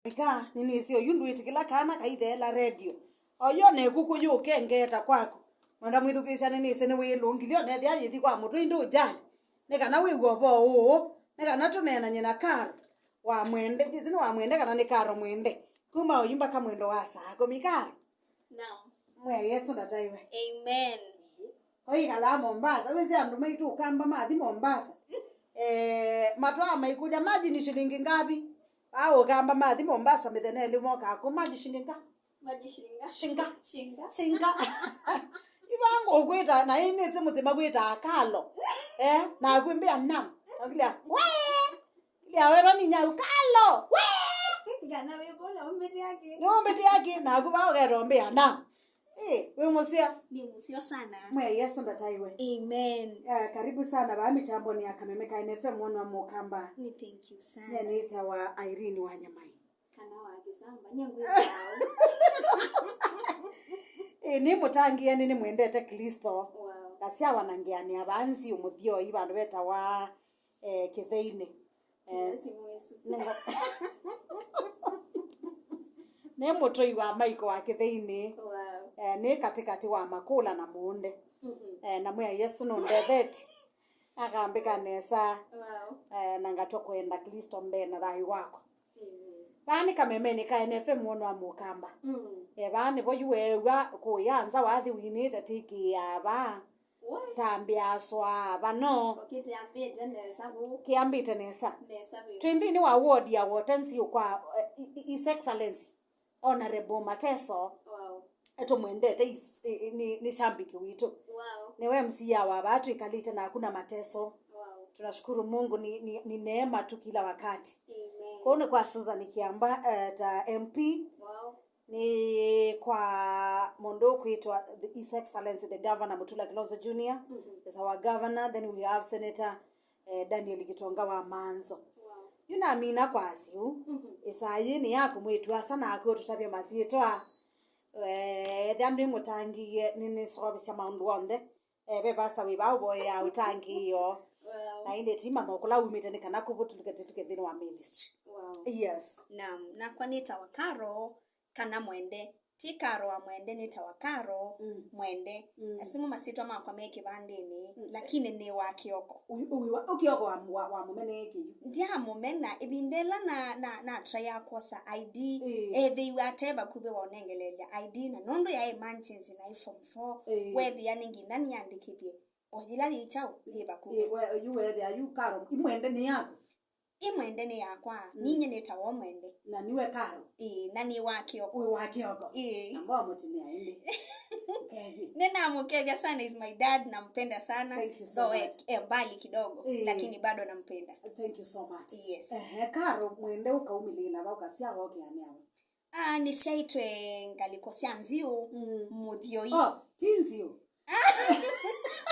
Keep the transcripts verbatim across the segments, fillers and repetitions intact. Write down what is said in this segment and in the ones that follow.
Ika, nĩnĩsĩ oyu ndwĩtĩkĩla kana kaitheela redio. Oyo na ĩkũkũ yũkengeeta kwaku. Mwenda mwĩthukĩĩsya nĩnĩsĩ nĩwĩlũngilye onethĩa yĩthi kwa mũtwe ĩndĩ ũjali. Nĩ kana wĩw'e ũvoo ũũ. Nĩ kana tũneenany'e na Karo wa Mwende. Ndĩsĩ nĩ wa Mwende kana nĩ Karo Mwende. Kuma oyu mbaka mwendo wa saa kũmi Karo. Naam. Mwĩa Yesũ ndataiwe. Amen. Oikalaa Mombasa, wĩsĩ andũ maitũ Ũkamba mathi Mombasa. Eh, matwaa maikũlya, "Maji ni shilingi ngapi?" Aa Ũkamba mathi Mombasa mĩthenya ĩlĩ mokaa kũ, "Maji shilingi nga?" Maji shilingi nga? Shinga. Shinga. Shinga. Ivango ũkwĩta, na ĩnĩsĩ mũsĩ makwĩtaa Kalo. Eh, naku mbĩa nam. Nakilya, "Wee!" Ndia wetwa nĩ nyau, "Kalo! Wee!" Ngana wĩ kũla ũmbĩtĩa kĩ? Nĩ ũmbĩtĩa kĩ? Naku vaa ũketombĩa na. Ĩ, wĩ mũseo? Nĩ mũseo sana. Mwĩa Yesũ ndataiwe. Amen. Eh, karibu sana vaa mĩtambonĩ ya Kameme ka N F M mwana wa Mũkamba. Nĩ thank you sana. Nyie nĩtawa Irene wa Nyamai. Kana wa Kĩsamba, nyie ngwĩtaa. Ĩ, nĩ mũtangĩĩe nĩ nĩmwendete Klĩsto. Wow. Ngasyawa na ngeanĩa vaa nziũ mũthyoi vandũ vetawa eh, Kĩtheinĩ. Eh, Kĩlasi mwesu. Nĩ mũtũi wa maiko wa Kĩtheinĩ. Wow. Eh, nĩ katĩkatĩ wa Makũla na Mũũnde. Mhm. Eh, na Mwĩa Yesũ nũndethetye. Akambĩka nesa. Wow. Eh, na ngatwa kwenda Klĩsto mbee na thayũ wakwa. Amen. Vaa nĩ Kamemeni ka N F M mwana wa Mũkamba. Mm. Eh, vaa nĩvo yu weew'a kũya nza wathi winĩte tikĩaa vaa. Tambĩa aswa vano. Okay, kĩambĩte nesa vu. Kĩambĩte nesa. Nesa vyũ. Twĩ nthĩnĩ wa ward ya Wote Nziũ kwa, eh, i-, i-, His Excellency Honorable Mateso. Wow. Tũmwendete is-, i-, i-, nĩ, nĩ shambiki witũ. Wow. Nĩwe M C A wa vaa twĩkalĩte naku na Mateso. Wow. Tunashukuru Mungu ni, ni, ni neema tu kila wakati. Amen. Kũu nĩ kwa Susan Kiamba, eh, ta M P. Wow. Nĩ kwa mũndũ ũkwĩtwa the His Excellency the Governor Mutula Kilonzo Junior, mhm, is our governor. Then we have Senator, eh, Daniel Gitonga wa Manzo. Wow. Yu namina kwa asyũ, mhm, ĩsaa yĩĩ nĩ yaku mwĩĩtu asa naku ũtũtavye masyĩtwa. Eh, ethĩa ndwĩmũtangĩĩe, nĩnĩseũvĩsya maũndũ onthe. Eh, ve pastor wĩ vaa ũvoyaa ũtangĩĩo. Wow. Na ĩndĩ tũimanya kũla umĩte nĩ kana kũvũtũlũke tũtũke nthĩnĩ wa ministry. Wow. Yes. Naam, nakwa nĩtawa Karo kana Mwende. Ti Karo wa Mwende, nĩtawa Karo, mm, Mwende. Mm. Asu nĩmo masyĩtwa makwa me kĩvandĩnĩ, mm, lakini nĩ wa Kĩoko. Ũyũ, ũyũ wa, ũkĩoko wa, wa, wa mũmene kĩyu. Ndyamũmena, ĩvinda ĩla na, na, na try ya kwosa I D, ĩĩ, ethĩiwe ate vakuvĩ wa ũnengeleelya I D, na nũndũ ya emergency na i form four, ĩĩ, weethĩa nĩ nginya nĩandĩkĩthye. O yĩla yĩ kyaũ, yĩ vakuvĩ. Ĩ, we, yu weethĩa, yu Karo, i Mwende nĩ yaku? I Mwende nĩ yakwa, mm, ninyie nĩtawa Mwende. Na niwe Karo? Ĩĩ, na nĩ wa Kĩoko. Wĩ wa Kĩoko? Ĩĩ. Amba wamũtinĩa ĩndĩ. Ũkethye. Nĩnamũkethya sana, is my dad, nampenda sana. Thank you so much. Though e, e mbali kidogo, ĩĩ, lakini bado nampenda. Thank you so much. Yes. Ehe, Karo, Mwende ũkaumĩlĩĩla va, ũkasyawa ũkĩanĩa va? Ah, nĩsyaĩtwe ngalĩko sya Nziũ, mm, Mũthyoi. Oh, ti Nziũ.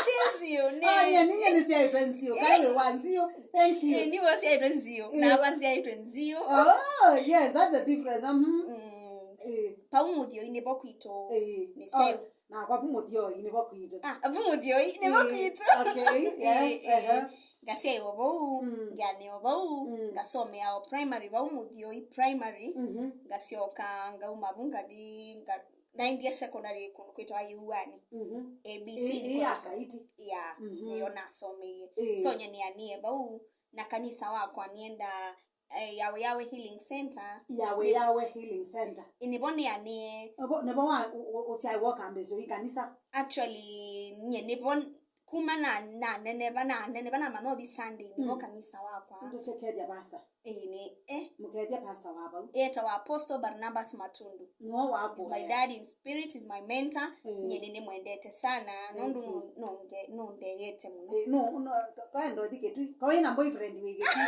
Ti Nziũ, nĩ, oh, yeah, ninyie nĩsyaĩtwe Nziũ. Kaĩ wĩ wa Nziũ. Thank you. Ĩĩ, nĩwe ũsyaĩtwe Nziũ. Ĩĩ. Nakwa nzyaĩtwe Nziũ. Oh, yes, that's a difference. Mhm. Mm. Ĩĩ. Pau Mũthyoi nĩvo kwitũ. Ĩĩ. Nĩsyaĩ- Oh, nakwa vu Mũthyoi nĩvo kwitũ. Ah, vu Mũthyoi nĩvo kwitũ. Ĩĩ, okay, yes, ĩĩ, ĩĩ. Aha. Ngasyaĩwa vau, mm, ngeanĩwa vau, mm, ngasomea o primary vau Mũthyoi primary, mhm, ngasyoka ngauma vu ngathi nga-, naendie secondary kũndũ kwĩtawa Yĩuanĩ. Mhm. A B C ĩĩ, ĩĩ, ya College. Kaiti. Yeah, mhm, nĩyo nasomeie. Ĩĩ. So, nyie nĩanĩe vau, na kanisa wakwa nĩenda, eh, Yawe Yawe Healing Center. Yawe Yawe Healing Center. Ĩĩ, nĩvo nĩanĩe. Nĩvo, nĩvo wa, ũ-, ũ-, ũsyaĩwa ũkambĩĩsya ũi kanisa? Actually, nyie nĩvo Kuma na, naneneva, naneneva, namanya ũthi Sunday, nĩvo, mm, kanisa wakwa. Ndũkekethya pastor. Ĩĩ, nĩ, eh. Mũkethya pastor wa vau. Etawa Apostle Barnabas Matundu. Nĩwe wakũea. Is my dad in spirit, is my mentor. Ĩĩ. Nyie nĩnĩmwendete sana, nũndũ nũnge-, nũndeete mũno. Ĩĩ, no, no, ka-, kaenda ũthi Kĩtui. Kawĩ na boyfriend wĩ Kĩtui.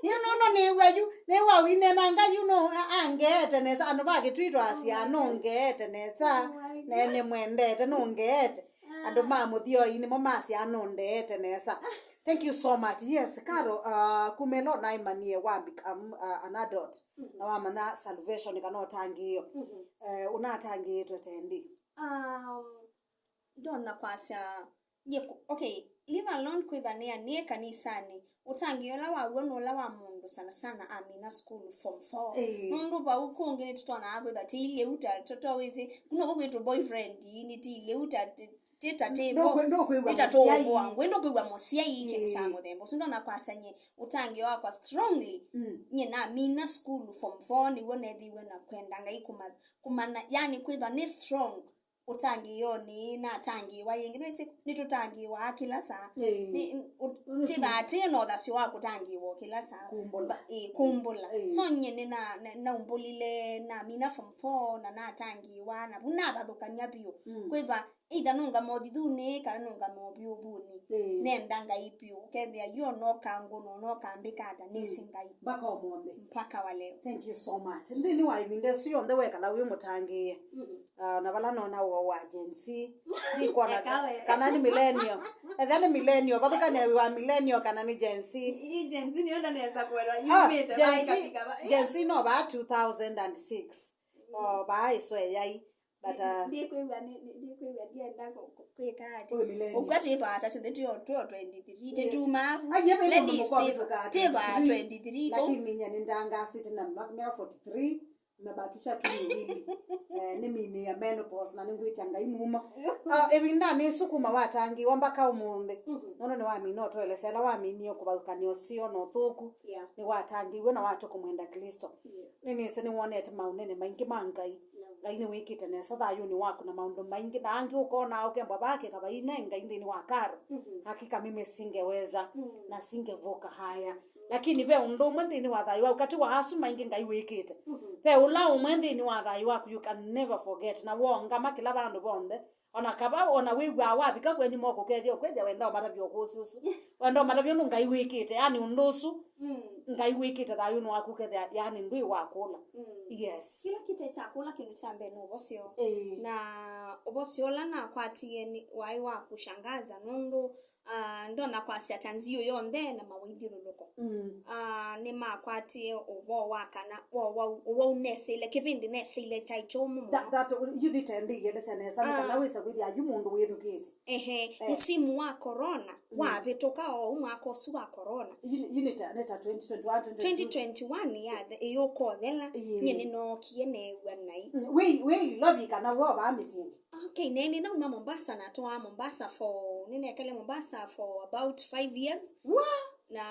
Yu nũndũ nĩw'a yu, nĩw'a winenanga yu, no, a-, angeete nesa. Andũ ma Kĩtui twasya, oh my God, nũngeete nesa. Oh my God. Na nĩmwendete, nũngeete. Andũ ma Mũthyoi nĩmo masyaa nũndeete nesa. Thank you so much. Yes, Karo, uh, kuma ĩla ũnaĩmanyie wa become, uh, an adult, mhm, na wamanya salvation kana ũtangĩĩo. Mhm. Eh, ũnatangĩĩtwe tendi? Um, ndonya kwasya, nyie ku-, okay, leave alone kwĩtha nĩanĩe kanisanĩ. Ũtangĩĩo ũla wa w'o nĩ ũla wa mũndũ. sana sana amina school form four. Ĩĩ. Nũndũ vau kũngĩ nĩtũtonaa kwĩthwa ti iliu ta tũtowĩsĩ, kuno kwĩtũ boyfriend, nĩ ti iliu ta ti- ti ta ti vo. Ndũkwĩ- ndũkwĩw'a nĩ ta mũsyai. Tũũkũa ngwĩ, ndũkwĩw'a mũsyai kĩndũ kya mũthemba ũsu. Ndonya kwasya nyie ũtangĩĩo wakwa strongly. Mm. Nyie namina school form four nĩw'o neethĩiwe na kwenda Ngai kũma- kũmanya, yani kwĩthwa nĩ strong ũtangĩĩonĩ, natangĩĩwa yĩngĩ. Nĩwĩsĩ nĩtũtangĩĩwaa kĩla saa. Ĩĩ. Nĩ- ũ- tĩthaa tĩ na ũthasyo wa kũtangĩĩwa o kĩla saa. Kumbũla. Ba- ĩĩ, kumbũla. Ĩĩ. So nyie nĩ na- na- naumbũlile namina form four na natangĩĩwa, na vu navathũkany'a vyũ. Mm. Kwĩthwa either nũngama ũthithunĩ kana nũngama ũvyũvunĩ. Ĩĩ. Nenda Ngai vyũ, ũkethĩa yu ona ũkangũna, ona ũkambĩka ata, nĩsĩ Ngai. Mpaka ũmũnthĩ. Mpaka wa leo. Thank you so much. Nthĩnĩ wa ĩvinda ĩsu yonthe wekala wĩ mũtangĩĩe. Mm. Ah, na vala nona ũo wa Gen Z. Ndikwona kana nĩ millennial. Ethĩa nĩ millennial, vathũkania wĩ wa millennial kana nĩ Gen Z. Ĩ Gen Z nĩyo ndanesa kũelewa. Ah, yumĩte Gen Z, vaĩ kafika va- Gen Z no vaa two thousand and six. O vaa ĩsoeyai. But, uh, ndikwĩw'a, ndikwĩw'a ndienda kwĩka ati. Ũyũ millennial. Ũkw'a twĩthwaa ta syonthe twĩ o twenty-three, tĩtumaa. Ai, yeme mũndũ mũkwa twĩthwaa twenty-three, lakini nyie nĩndangasĩte na mĩaka forty-three, mabakisha tu miwili. Eh, nĩminĩa menopause na nĩngwĩtya Ngai muma. Ah, ĩvindanĩ ĩsu kuma watangĩĩwa mpaka ũmũnthĩ. Mhm. Nũndũ nĩwamina ũtũelesya ĩla waminie kũvathũkany'a ũseo na ũthũku. Yeah. Nĩwatangĩĩwe na watw'a kũmwenda Klĩsto. Yes. Nĩnĩsĩ nĩwonete maũnene maingĩ ma Ngai. Ngai nĩwĩkĩte nesa thayũnĩ waku na maũndũ maingĩ, na angĩ ũkonaa ũkembwa vaa kĩkavaine Ngai nthĩnĩ wa karo. Mhm. Hakika mimi singeweza, mm, na singevuka haya. Mm. Lakini ve ũndũ ũmwe nthĩnĩ wa thayũ waku, katĩ wa asu maingĩ Ngai wĩkĩte. Mhm. Ve ũla ũmwe nthĩnĩ wa thayũ waku, you can never forget. Na wongama kĩla vandũ vonthe, ona kava, ona wĩw'aa wavika kwenyu moko kethĩa ũkwĩthĩa wenda ũmatavya ũkũsĩ ũsu. Wenda ũmatavya ũndũ Ngai wĩkĩte, yani ũndũ ũsu, mm, Ngai wĩkĩte thayũnĩ waku ũkethĩa, yani ndwĩ wa kũla. Mm. Yes. Kĩla kĩte kya kũla kĩndũ kya mbee nĩ ũvosyo. Ĩĩ. Na ũvosyo ũla nakwatie nĩ waĩ wa kushangaza nũndũ, ah, ndonya kwasya ta nziũ yonthe na mawĩthyũlũlũko. Mm. Ah, nĩmakwatie ũvoo wa kana, wa ũwau, ũwau neseile, kĩvĩndĩ neseile kyaĩ kyũmũ mũno. That, that, yu nĩtendĩie elesya nesa, nĩ kana wĩsa kwĩthĩa yu mũndũ wĩthukĩĩsye. Ehe, eh, msimu wa corona, mm, wavĩtũka o mwaka ũsu wa corona. Yu, yu nĩ ta, nĩ ta twenty twenty-one, twenty twenty-two. Twenty twenty-one yathi ĩyũkothela, ĩĩ, nyie nĩnookie neew'a naĩ. Mm, wĩ, wĩ Ilovi kana wovaa mĩsyĩnĩ? Okay, ne nĩnauma Mombasa, natũaa Mombasa for, nĩnekale Mombasa for about five years. Wa? Na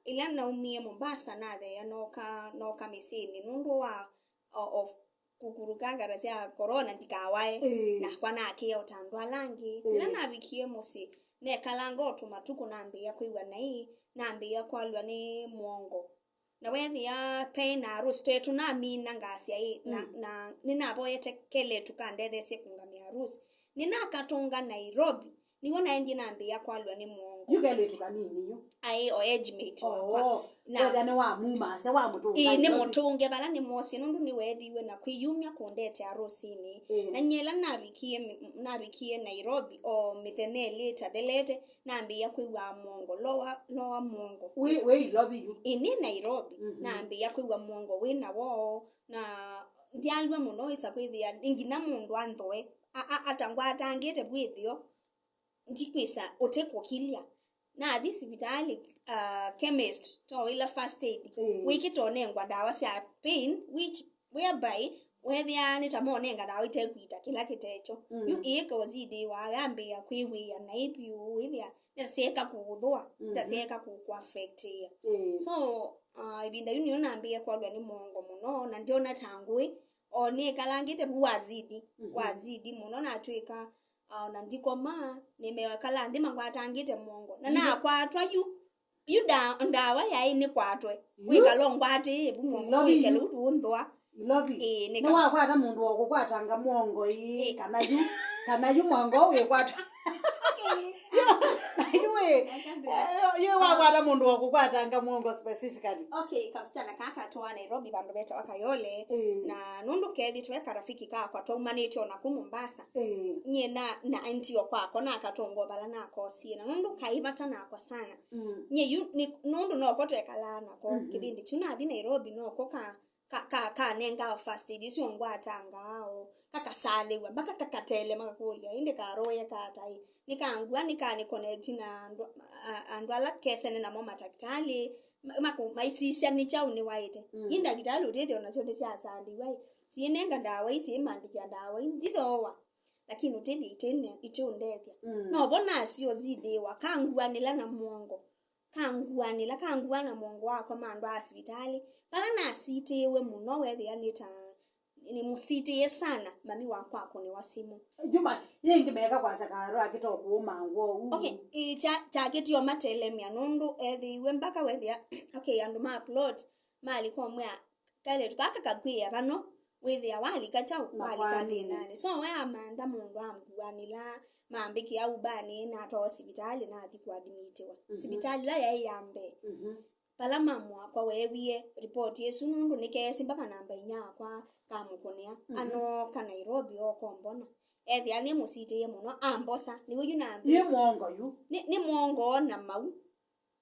ĩla naumie Mombasa, natheea nooka, nooka mĩsyĩnĩ nũndũ wa, o-, of kũkurukangata sya corona ndikawae. Ĩĩ. Nakwa nakĩe o ta andũ ala angĩ. Ĩĩ. Ĩla navikie mũsyĩ, nekalanga o tũmatukũ, nambĩĩa kwĩw'a naĩ, nambĩĩa kwalw'a nĩ mũongo. Na weethĩa pe na arũsi twetu namina ngasya ĩ, na, mm, na nĩnavoyete kelĩtu kandetheesye kũngamĩa arũsi. Nĩnakatũnga Nairobi, nĩw'o naendie nambĩĩa kwalw'a nĩ mũongo. Yu kelĩtu kanini yu? Aĩ, o age mate wakwa. Oo. Na wethĩa nĩwamumasya, wamũtũnga Nairobi? Ĩĩ, nĩmũtũnge vala nĩmwosie, nũndũ nĩweethiwe na kwĩyumya kũndete arũsinĩ. Ĩĩ. Na nyie ĩla navikie, navikie Nairobi, o mĩthenya ĩlĩ ĩtathelete, nambĩĩa kwĩw'aa mũongo, lower, lower mũongo. Wĩ, wĩ Ilovi yu? Ĩ, nĩ Nairobi. Mhm. Nambĩĩa kwĩw'a mũongo wĩ na woo, na ndyalw'a mũno, ĩsa kwĩthĩa nginya mũndũ anthũe, a-, a-, ata ngwatangĩte vu ĩtheo, ndikwĩsa ũte kũkilya. Nathi sivitalĩ, ah, chemist, to ĩla first aid, ĩĩ, wĩkĩte ũnengwa ndawa sya pain, which whereby weethĩaa nĩ ta monenga ndawa ite kwita kĩla kĩtekyo. Mm. Yu ĩĩ kozidi wa yambĩĩa kwĩw'ĩa naĩ vyũ, wĩthĩa nĩtasyaeka kũũthũa, mhm, nĩtasyaeka kũkũaffectĩĩa. Ĩĩ. So, ah, ĩvinda yu nĩyo nambĩĩe kwalw'a nĩ mũongo mũno, na ndyona ta ngũĩ, o nĩkalangĩte vu wazidi, mhm, wazidi mũno, natw'ĩka, ah, ona ndikoma, nĩmekala nthĩ mangwatangĩte mũongo. Na, yu, nakwatwa yu, yu nda-, ndawa yaĩ nĩkwatwe. Yu? Wĩkala ũngwatĩĩe vu mũongo, Ilovi wĩkale yu, ũtũnthũa. Ilovi. Ĩĩ, nĩ nĩwakwata mũndũ wa kũkwatanga mũongo ĩĩ, ĩĩ, kana yu, kana yu mũongo wĩkwatwa. Okay. Yo, na yu ĩ, yu, yu wakwata mũndũ wa kũkwatanga mũongo specifically. Okay, kamsichana kaka twa Nairobi, vandũ vetawa Kayole. Ĩĩ. Na nũndũ kethĩtwe karafiki kakwa twaumanĩte o naku Mombasa. Ĩĩ. Nyie na, na aendie o kwako, nakatũnga o vala nakosie. Na nũndũ kaĩ vata nakwa sana. Mm. Nyie yu, nĩ, nũndũ noko twekalaa nako. Mhm. Kĩvĩndĩ kyu nathi Nairobi, noko ka, ka, ka, kanengaa first aid, ũsu ngwatangaa o, kakasalĩw'a, mpaka kakatelema kakũlya, ĩndĩ karoye kata ĩ? Nĩkangua, nĩkanĩkonekti na andũ, a-, andũ ala kesene namo matakĩtalĩ, ma- maku- maisisya nĩ kyaũ nĩwaĩte. Mm. Ĩ ndakĩtalĩ ũtĩthyo nakyo nĩsyasandĩw'a ĩ. Syĩnenga ndawa ii, syĩmandĩkĩa ndawa ii, ndithooa. Lakini ũtĩthyo itĩne- itĩũndethya. Mm. No vo nasyo zindĩwa, kanguanĩla na mũongo. Kanguanĩla, kangua na mũongo wakwa mandwaa sivitalĩ. Vala nasitĩĩwe mũno, weethĩa nĩ ta nĩmũsitĩĩe sana mami wakwa akũnĩwa simũ. Juma, yĩngĩ meka kwasya kaarũ akĩta ũkũũma ngwoo ũu. Okay, ĩ, kya- kyakĩtio matelemya nũndũ ethĩiwe mbaka weethĩa, okay, andũ ma plot malika ũmwĩa, "Kaĩletu kaka kakwĩe vano," wĩthĩa walika kyaũ? Na walika kwani? Thĩnanĩ. So we amantha mũndũ amkuanĩla, mambĩkĩa ubanĩ, natwawa sivitalĩ, nathi kũadmitiwa. Mhm. Sivitalĩ ĩla yaĩ ya mbee. Mhm. Vala mamu wakwa weewie ripoti ĩsu, nũndũ nĩkeesĩ mbaka namba inyia wakwa kamũkũnĩa. Mhm. Anooka Nairobi ooka ũmbona. Ethĩa nĩmũsitĩĩe mũno, ambosa. Nĩw'o yu nambĩ. Yĩ mwongo yu. Nĩ, nĩ mwongo na mau.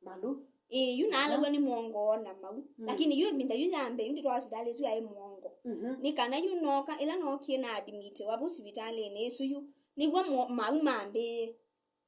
Malu. Ĩĩ, yu naalaw'a nĩ mwongo na mau. Mm. Lakini yu ĩvinda yu ya mbee, yu ndĩtwawa sivitalĩ ĩsu yaĩ mwongo. Mhm. Nĩ kana yu nooka, ĩla nookie na admitiwa vu sivitalĩnĩ ĩsu yu, nĩw'o mo- mau mambĩĩe.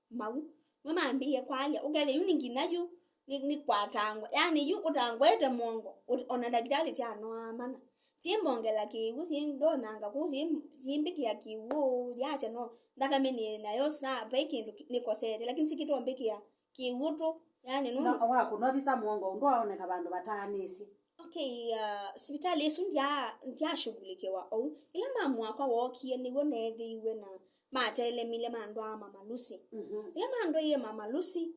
Mau. Nĩmambĩĩe kwalya. Ũkethĩa yu nĩ nginya yu nĩ, nĩ kwatangwa. Yaani yu ũtangwete mwongo, ũt- ona ndakĩtalĩ syanoaa mana. Syĩmbongela kĩw'ũ, syĩndonyanga kũu, syĩ- syĩmbĩkĩa kĩw'ũ, yasya no nthakame nĩ nayo saa, vai kĩndũ kĩ- nĩkosete, lakini sikĩtombĩkĩa kĩw'ũ tũ. Yaani nũ- Na wakũnwa visa mwongo, ũndũ waoneka vandũ vataanĩsye. Okay, uh, sivitalĩ ĩsu ndya- ndyashughulikiwa ou. Ĩla mamu wakwa wookie, nĩw'o neethĩiwe na matelemile mandwaa Mama Lucy. Mhm. Ĩla mandwaie Mama Lucy,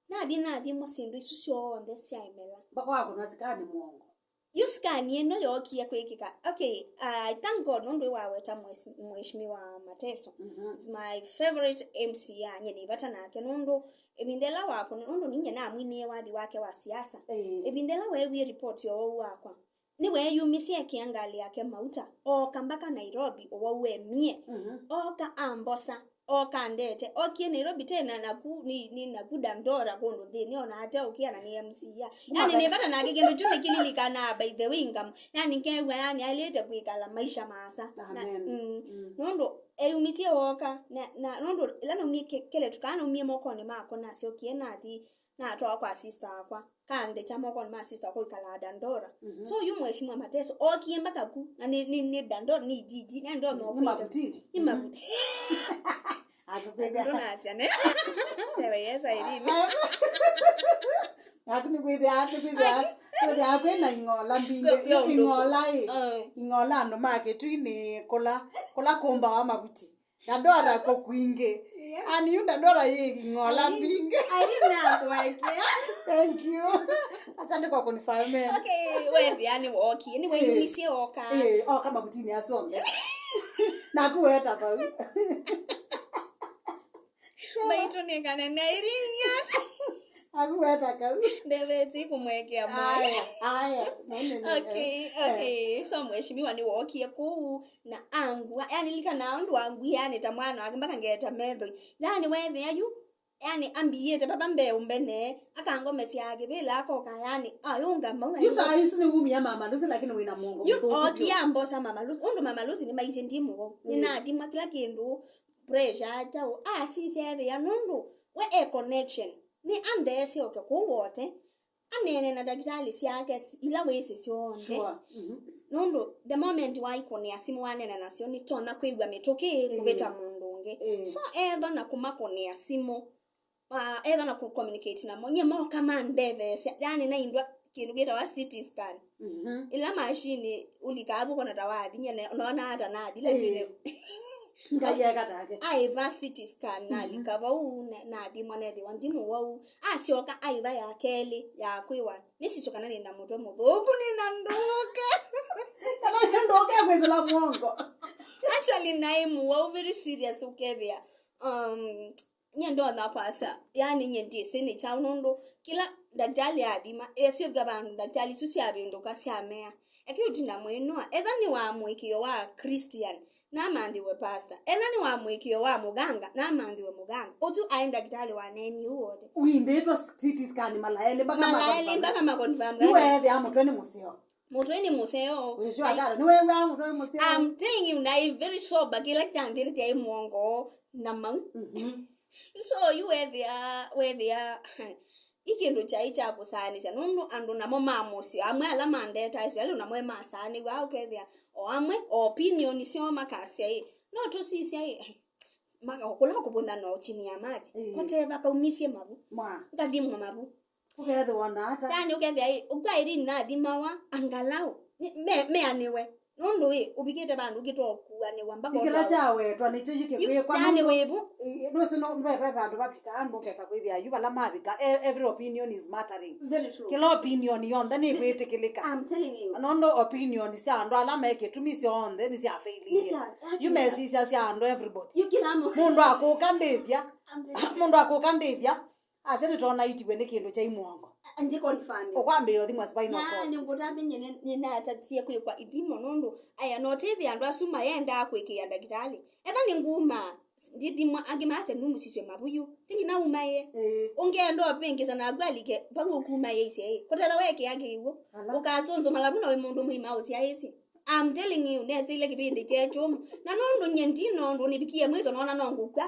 nathi nathimwa syĩndũ isu syonthe syaemela. Mpaka wakũnwa sikani mwongo. Yu sikani ĩno yookie kwĩkĩka. Okay, uh, I thank God nũndũ waweta mheshimiwa Mateso. Mhm. He's my favorite M C A, nye nĩ vata nake nũndũ ĩvinda ĩla wakũnwa, nũndũ ninye namwinĩe wathi wake wa siasa. Ĩĩ. Ĩvinda ĩla weewie ripoti ya ũwau wakwa, nĩweeyumisye ekĩa ngalĩ yake mauta, ooka mbaka Nairobi, ũwau emie. Mhm. Ooka ambosa, ooka andete. Ookie Nairobi tena naku, nĩ, nĩ naku Dandora kũndũ nthĩnĩ, ona ateũkĩa na nĩ M C A. Yaani, nĩ vata nake kĩndũ kyu nĩkĩlilikanaa, by the way, ngam-, yaani, ngeew'a, yaani, aĩlĩte kwĩkala maisha maasa. Na, amen. Mm, mm. Nũndũ eyumisye ooka, na, na nũndũ ĩla naumie kĩ- kĩletu kaa naumie mokonĩ makwa, nasyokie nathi, natwawa kwa sister akwa, kandekya mokonĩ ma sister akwa ũikalaa Dandora. Mhm. So yu mheshimiwa Mateso ookie mbaka ku, na nĩ, nĩ, nĩ Dandora, nĩ jiji, na ndonya nĩ ũkwĩte. Mavutini. Nĩ mavuti. Akũkwĩthĩa. Ndonasya ne. Newe yesa Irene. Naku nĩkwĩthĩa, nĩkwĩthĩa, kwĩthĩa kwĩna ing'ola mbingĩ. Kwĩ, kwĩ ũndũ. Ing'ola ĩ. Mm. Ing'ola andũ ma Kĩtui nĩ kũla, kũla kũmbawa mavuti. Dandora ko kwingĩ. Yeah. Ani yu Dandora yĩ ing'ola mbingĩ. Irene nakwekea. Thank you. Asante kwa kunisamehe. Okay, weethĩa nĩ wookie, nĩ weyumisye oka. Eh, oka mavutini asu onthe. Naku weta vau. Maitũ nĩ kana na Irene. Naku weta kau. Ndeveti kũmwekea mwai. Aya, aya. Nene, nene. Okay, eh, okay. So mheshimiwa nĩ wookie kũu. Na angua, yani, likanaa ũndũ wanguie, yani, ta mwana wake, mpaka ngeta methoi. Yani, weethĩa yu, yani, ambĩĩte papa mbee ũmbene, akangomesya kĩvĩla, akoka, yani, ayũnga mau. Yu saa isu nĩ wumia Mama Lucy, lakini wĩna mũongo yu mũthũku okie vyũ. Ambosa Mama Lucy, ũndũ Mama Lucy nĩmaisye ndi mũwau. Mm. Nĩnathimwa kĩla kĩndũ, pressure, kyaũ, asisya ethĩa, nũndũ we e connection. Nĩ andeesye oke kũu wote. Aneene na ndakĩtalĩ syake s- ila wĩsĩ syonthe. Sure. Mhm. Nũndũ the moment waikũnĩa simũ waneena nasyo, nĩtonya kwĩw'a mĩtũkĩ kũvĩta mũndũ ũngĩ. Ĩĩ. So, etha na kũmakũnĩa simũ, ah, etha na kũ communicate namo, nyie moka mandetheesya, yani naindwa kĩndũ kĩtawa C T scan. Mhm. Ĩla machine ũlikaa vu kona ta wathi, nyie ne- nona ata nathi, lakini Ĩĩ. Ngai eka take. Aĩva C T scan, nalika vau, na- nathimwa, nethĩwa ndi mũwau. Asyoka aĩva ya kelĩ, ya kwĩwa, nĩsisyo kana nĩ na mũtwe mũthũku, nĩ na ndũka. Kana nĩ ndũka kwĩsĩla mũongo. Actually, naĩ mũwau, very serious, ũkethĩa. Um, nyie ndonya kwasya, yani, nyie ndyĩsĩ nĩ kyaũ, nũndũ kĩla ndakĩtalĩ athima, esyoka vandũ ndakĩtalĩ isu syavĩndũka, syamea. Eke ũtinda mwĩnũa, etha nĩ wa mũĩkĩĩo wa Christian, namanthĩwe pastor. Etha nĩ wa mũĩkĩĩo wa mũganga, namanthĩwe mũganga. Ũsu aĩ ndakĩtalĩ waneenie ũu wote. Windĩtwe C T scan mala elĩ mpaka mala elĩ makonfirm. Mpaka makonfirm. Nĩweethĩa mũtwe nĩ mũseo. Mũtwe nĩ mũseo. Wĩsyo atano, nĩwew'aa mũtwe nĩ mũseo? I'm telling you, naĩ very sober, kĩla kyanthĩte aĩ mwongo na mau. Mhm. So, yu weethĩa, weethĩa, Ĩ kĩndũ kyaĩ kya kũsaanĩsya, nũndũ andũ namo ma mũsyĩ, amwe ala mandetae specially, namo masaanĩw'a, ũkethĩa o amwe, o opinion syoo makasya ĩ, no tũsisya ĩ, maka-, kũla kũvũthana o chini ya maji, ĩĩ, kũteva kaumisye mavu, mwa, ngathimwa mavu. Ũkethĩwa na ata? Yani ũkethĩa ĩ, ũkw'a Irene nathimawa, angalau me-, meanĩwe. Nũndũ ĩ, ũvikĩte vandũ ũkĩtwa ũkuanĩwa mpaka kĩla ũtwawe. Kyawetwa nĩkyo yu kĩkwĩkwa yani nũndũ wĩvu. Ĩ, nũsĩ no, ve, ve vandũ vavikaa andũ ũkesa kwĩthĩa yu vala mavika, e-, every opinion is mattering. Very true. Kĩla opinion yonthe nĩkwĩtĩkĩlĩka. I'm telling you. Nũndũ opinion sya andũ ala me kĩtumi syonthe nĩ sya failing. Nĩ sya, yu mesisya sya andũ everybody. Yu kĩla mũ- mũndũ akũka ndĩthya. I'm telling you. Mũndũ akũka ndĩthya. Asya nĩtwona itiwe nĩ kĩndũ kya imwongo. Ndi confirm. Ũkwambĩĩa ũthimwa spinal cord. Nĩngũtambĩnye nĩnatatie kwĩkwa ithimo nũndũ aya no tĩthĩ andũ asu mayendaa kwĩkĩĩa ndakĩtalĩ. Etha nĩnguma ndithimwa angĩ maate nũmũsiswe mavuyu. Ti nginya umaĩe. Ĩĩ. Ũngĩenda ũpĩngĩsa naku alike vau ũkumaĩe isyaĩ. Kũtetha wekĩa kĩw'ũ. Ala. Ũkasũnzũmala vu na wĩ mũndũ mũima ũsyaĩsye. I'm telling you, neteile kĩvĩndĩ kye kyũmũ. Na nũndũ nye ndina ũndũ nĩvikie mwĩso nona no ngũkw'a.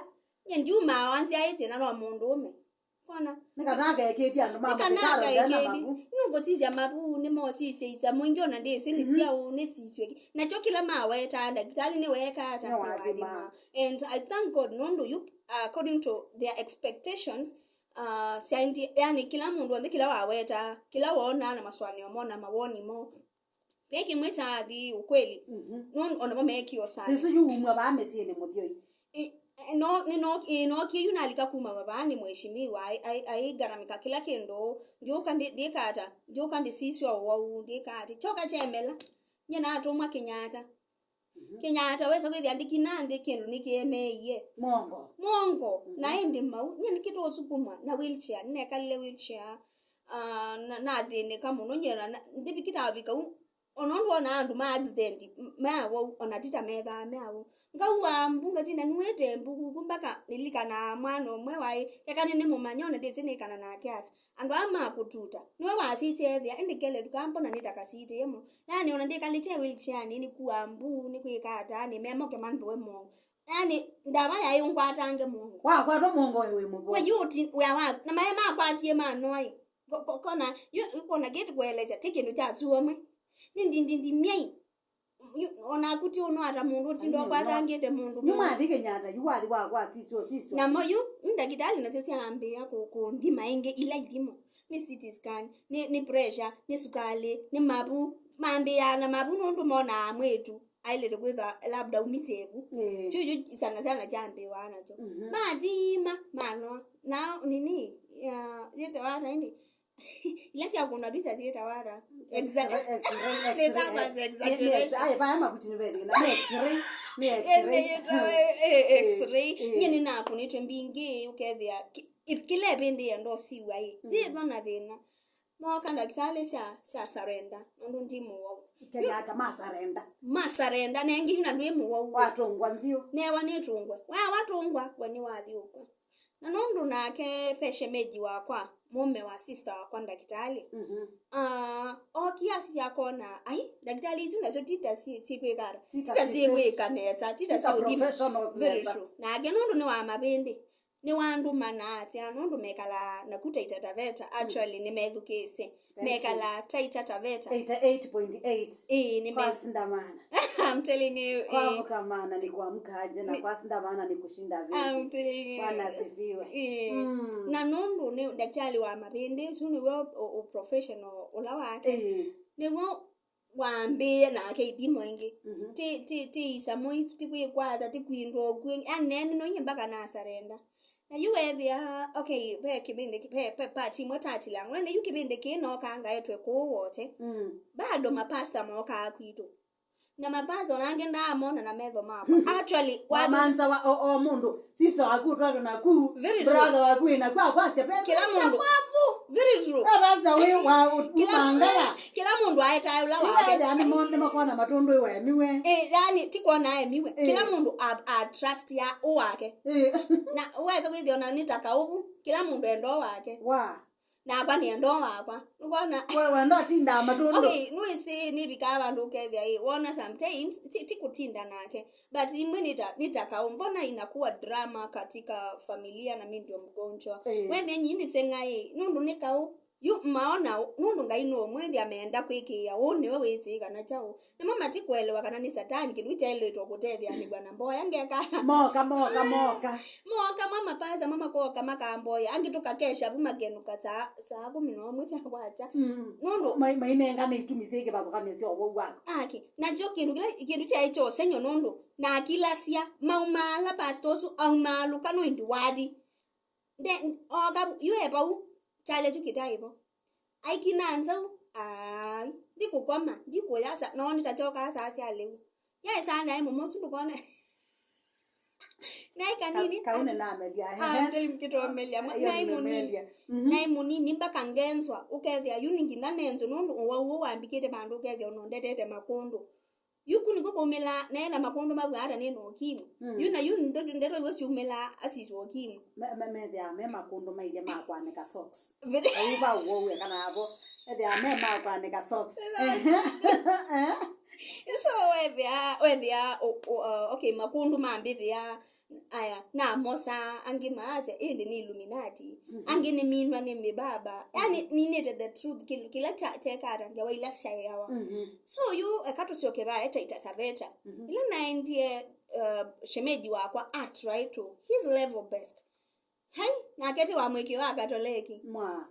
Nye ndiumaa wa nzyaĩsye na no mũndũũme. Kona? Nĩ kana akaĩkĩĩthye andũ ma mũsyĩ Carol ena mavu. Nũkũsisya mavu, nĩmosisye isamũ ingĩ ona ndĩsĩ nĩ syaũ, nĩsisw'e kĩ. Nakyo kĩla mawetaa, ndakĩtalĩ nĩweekaa ata? Nĩwathima. Nĩwathima. And I thank God, nũndũ yu, according to their expectations, uh, scienti-, yani kĩla mũndũ onthe kĩla wawetaa, kĩla woonaa na masũanĩo moo na mawoni moo, ve kĩmwe kyaathi ũkweli. Mhm. Nũndũ onamo meekie ũsani. Sisi yu umwe vaa mĩsyĩnĩ mũthyoi. Ĩ, ĩ, no, nĩ no, ĩ, nookie yu nalika kuma vaa nĩ mheshimiwa, ai-, ai-, aigaramika kĩla kĩndũ, ndiũka ndi-, ndĩka ata, ndiũka ndĩsisya ũwau, ndĩka ata, kyoka kyemela, nye natũmwa Kenyatta. Mhm. Kenyatta wesa kwĩthĩa ndikina nthĩ kĩndũ nĩkĩemeie. Mwongo. Mwongo. Mhm. Na ĩndĩ mau, nye nĩkĩtũũsukumwa na wheelchair, nĩnekalile wheelchair, ah, na, nathĩnĩka mũno, nye na, na, ndĩvikĩtavika u, Ona ũndũ wonaa andũ ma accident, m-, me awau, ona ti ta methaa me awau. Ngauaa mbu, ngatinda nĩwĩte mbu kuku, mpaka nĩlikanaa mwana ũmwe waĩ, eka nĩnĩmũmanya, ona ndĩsĩ nĩkana nake ata. Andũ aa ma kũtuta, nĩwe wasisye ethĩa, ĩndĩ kelĩtu kaa mbona nĩ ta kasiitĩe mũno. Yani, ona ndĩkalĩte wheelchair-nĩ, nĩkuaa mbu, nĩkwĩka ata, nĩmemoke manthũe mũongo. Yani, ndawa yaĩ ũngwatange mũongo. Wakwatwa mũongo we wĩ mũvũ. We yu ti-, wĩa waku. Na maĩ makwatie manoa ĩ. Ko-, ko-, kona, yu, yu kona kĩtu kũelesya, ti kĩndũ kya suo mwe. Nĩ ndindindi myai. Yu, onaku ti ũno ata mũndũ ũtinda ũkwatangĩte mũndũ. Nĩ mwathi Kenyatta, yu wathi wa kwa sisyo, sisyo. Namo yu, yu ndakĩtalĩ nasyo syambĩĩa kũ-, kũnthima ĩngĩ ila ithimo. Nĩ C T scan, nĩ, nĩ pressure, nĩ sukalĩ, nĩ mavu. Mambĩaa na mavu nũndũ monaa mwĩĩtu ailĩte kwĩthwa labda umisye vu. Ĩĩ. Kyu, kyu sana sana kyambĩĩwaa nakyo. Mhm. Mathima, manoa. Na nini, ya, yĩtawa ata ĩndĩ? Ila sya kũna visa syĩtawa ata? Exa-, X-ray, X-ray, nĩ X-ray, samba eh, nĩ, nĩ exaggeration. X-, aye, vaya mavuti nĩ vethĩna. Nĩ X-ray, nĩ X-ray. Ĩndĩ yĩtawa, eh, eh, X-ray. Ĩĩ. Nyie nĩnakũnĩtwe mbingĩ, ũkethĩa, ki-, i-, kĩla ĩvĩndĩ yenda ũsiw'a ĩ. Mm. Yĩthwa na thĩna. Mooka ndakĩtalĩ sya, sya surrender, nũndũ ndi mũwau. Kenyatta ma surrender. Ma surrender, na ĩngĩ yu na ndwĩ mũwau. Watũngwa nziũ. Newa nĩtũngwe. Wa, watũngwa, we nĩwathiũkwa. Na nũndũ nake ve shemeji wakwa, mũũme wa sister wakwa ndakĩtalĩ. Mhm. Ah, ookie asisya akona, ai, ndakĩtalĩ isu nasyo ti ta si-, sikwĩka ata. Ti ta sikwĩka nesa, ti ta siũthima. Ti ta professionals nesa. Very true. Nake nũndũ nĩ wa mavĩndĩ. Nĩwandũma na atĩa, nũndũ mekalaa naku Taita Taveta, actually, nĩmethukĩĩsye. Thank you. Mekalaa Taita Taveta. Eighty-eight point eight. Ĩĩ, nĩme- Kwa Sindamana. I'm telling you, ĩĩ. Kuamka mana ni kuamkaje, na kwa Sindamana ni kushinda vipi? I'm telling you. Bwana asifiwe. Ĩĩ. Mm. Na nũndũ nĩ ndakĩtalĩ wa mavĩndĩ, ũsu nĩw'o ũ-, ũ-, professional ũla wake. Ĩĩ. Nĩw'o wambĩĩe nake ithimo ingĩ. Mhm. Ti, ti, ti isamũ isu, ti kwĩkwata, ti kwindwa ũkw'ũ ĩngĩ. Yani, neene no inyie mpaka nasarenda. Na yu weethĩa, okay, ve kĩvĩndĩ kĩ-, ve, ve part imwe tatilangwa. Na yu kĩvĩndĩ kĩĩ nookaa ngaetwe kũũ Wote. Mm. Bado mapasta mookaa kwitũ. Na mapasta ona angĩ ndaamona na metho makwa. Actually, watu- Wamanza wa, o, o mũndũ. Sister waku ũtwatwe naku, very true, brother waku wĩ naku, akwasya, "Ve kĩla mũndũ, very true, ve pastor wĩ wa kĩla, ũmangala." Kĩla mũndũ aetae ũla wake. Ĩla nĩmo, nĩmakona matũndũ wemiwe. Eh, yani, ti kwona emiwe. Eh. Kĩla mũndũ a, a trust ya ũ wake. Eh. Na weza kwĩthĩa ona nĩ ta kaũvu, kĩla mũndũ enda ũ wake. Wa. Nakwa nĩ ndoo wakwa. Nũkwona? Wewe ndo atindaa matũndũ. Okay, nĩwĩsĩ nĩvikaa vandũ ũkethĩa ĩ, wona sometimes, ti, ti kũtinda nake. But imwe nĩ ta, nĩ ta kaũ, mbona inakuwa drama katika familia na mimi ndio mgonjwa? Eh. Wethĩa nyinyi nĩ seng'a ĩ, nũndũ nĩ kaũ. Yu maona ũ, nũndũ Ngai nũũmwĩthĩa meenda kwĩkĩĩa ũũ, nĩwe wĩsĩ kana kyaũ. Namo matikũelewa kana nĩ Satani, kĩndũ kyaĩlĩtwe kũtetheanĩw'a na mboya ngekala. Moka, moka, moka. Moka, mama pasta, mama koka, makamboya. Angĩ tũkakesha vu makenũka saa, saa kũmi na ũmwe sya kwakya. Mm. Nũndũ mai-, mainengane itumi syĩ kĩvathũkanĩo sya ũwau waku. Aki, nakyo kĩndũ kĩla, kĩndũ kyaĩ kya ũsengy'o nũndũ nakilasya, maumaala pasta ũsu, aumaalũka no ĩndĩ wathi. Nde, oka, yu e vau, kyalya kyu kĩtaĩ vo. Aikina nzau, ai, ndikũkoma, ndikũya sa, no nĩtakyokaa saa sya lĩu. Yaĩ saa naĩ mũmosu ndũkona. Naĩ kanini, ka-, kaũ nĩnamelia, ah, ehe. Ndĩmkĩtomelia, mwa-, ayo naĩ mũnini. Nĩmelia. Mhm. Naĩ mũnini, mpaka ngenzwa, ũkethĩa, yu nĩ nginya nenzwe, nũndũ ũwau ũũ wambikĩte vandũ ũkethĩa ũnondetete makũndũ. Yu ku nĩkw'o kwaumĩla, naĩ na makũndũ mavw'a ata nĩ na ũkimwi. Mm. Yu na yu ndeto, ndeto iw'o syumĩlaa asisya ũkimwi. Me-, me-, methĩaa me makũndũ mailye ma kwanĩka socks. Vĩndĩ. Au va ũwau kana avo. Methĩaa me ma kwanĩka socks. Right. So wethĩa, wethĩa, o-, o-, uh, okay, makũndũ mambĩthĩa, aya, namosaa, angĩ maasya, "Ĩndĩ nĩ Illuminati." Mhm. Angĩ nĩminwa nĩ mĩbaba. Yani, mhm, ninĩte the truth, kĩndũ kĩla kya-, kyekata ngewa ila syaĩawa. Mhm. So, yu, eka tũsyoke vaa, Taita Taveta. Mhm. Ĩla naendie, uh, shemeji wakwa a try to his level best. Hai, nake ti wa mũĩkĩĩo wa Katoleki. Mwa.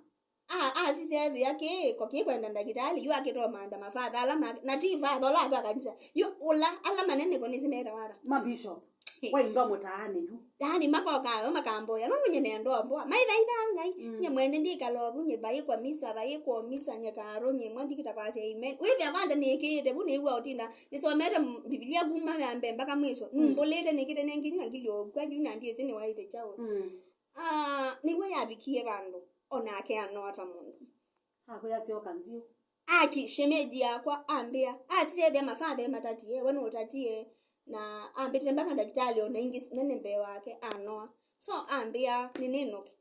A, asisya ethĩa kĩko kĩkwenda ndakĩtalĩ, yu akĩtomantha mafatha ala ma-, na ti fatha ũla atwa kanisa. Yu ũla, ala manene ko nĩsimetawa ata? Ma bishop. Hey. Waindwa mũtaanĩ yu. Yaani makoka yo makamboya, nũndũ nye nenda ũmboa. Maithaitha Ngai, mm, nye mwene ndikala ovu, nye vaikwa misa, vaikwa misa, nye karo, nye mwathikita kwasya amen. Wĩthĩa kwanza nĩkĩĩte, vu nĩw'a ũtinda, nĩsomete m-, Biblia kuma ya mbee mpaka mwisho. Mm. Nũmbũlĩte nĩkĩte nĩ nginya ngili ũkw'a, yu na ndyĩsĩ nĩwaĩte kyaũ. Mm. Ah, nĩw'o yavikie vandũ, o nake anoa ta mũndũ. Akwĩa syoka nziũ. Aki, shemeji yakwa, ambĩa, asisya ethĩa mafatha ematatie, we nũtatie, na ambĩtĩte mpaka ndakĩtalĩ o na ingĩ nene mbee wake, anoa. So, ambĩa, nĩnĩnũke.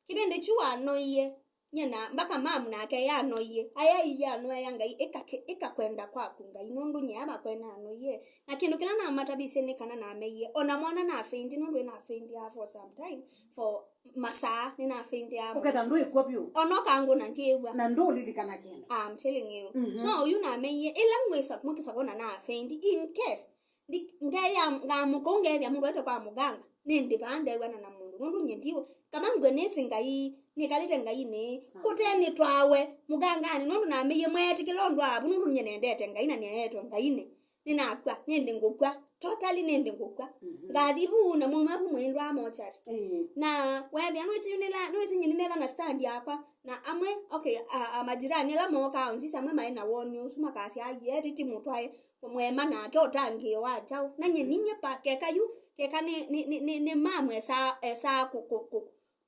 Kĩvĩndĩ kyu wanoie, nye na, mpaka mamu nake yanoie, aya iye anoea Ngai, ĩka kĩ-, ĩka kwenda kwaku Ngai, nũndũ nye ava kwena anoie. Na kĩndũ kĩla namatavisye nĩ kana nameie, o na mwana nafeindi, nũndũ nafeindiaa for some time, for masaa, nĩnafeindiaa mũno. Ũketha ndwĩkw'o vyũ. O na ũkangũna ndyĩw'a. Na ndũũlilikana kĩndũ. I'm telling you. Mhm. So, oyu nameie, ĩla ngwĩsa, mũkĩsa kwona nafeindi, in case, ndi-, ngeya, ngamũka ũu ngethĩa mũndũ aĩte kwa mũganga, nĩndĩ vaa ndeew'ana na mũndũ. Nũndũ nye ndiw'a. Kama ngwe nĩsĩ Ngai, nĩkalĩte Ngainĩ, ah, kũte nĩtwawe mũganganĩ, nũndũ nameie mweetĩkĩla ũndũ avu, nũndũ nye nendete Ngai na nĩeetwe Ngainĩ. Nĩnakw'a, nĩndĩ ngũkw'a. Totally nĩndĩ ngũkw'a. Mhm. Ngathi vu na mwauma vu mwĩndwaa mochari. Ĩĩ. Na weethĩa nĩwĩsĩ nĩla-, nĩwĩsĩ nyie nĩnetha na stand yakwa. Na amwe, okay, a, a majirani ala mookaa ũnzisi amwe maĩ na woni ũsu makasya, "Ai, eti ti mũtwae, mwema nake ũtangĩĩo wa kyaũ." Na nyie ninyie pa, keka yu, keka nĩ, nĩ, nĩ, nĩ, nĩ mamu esaa, esaa kũ, kũ, kũ,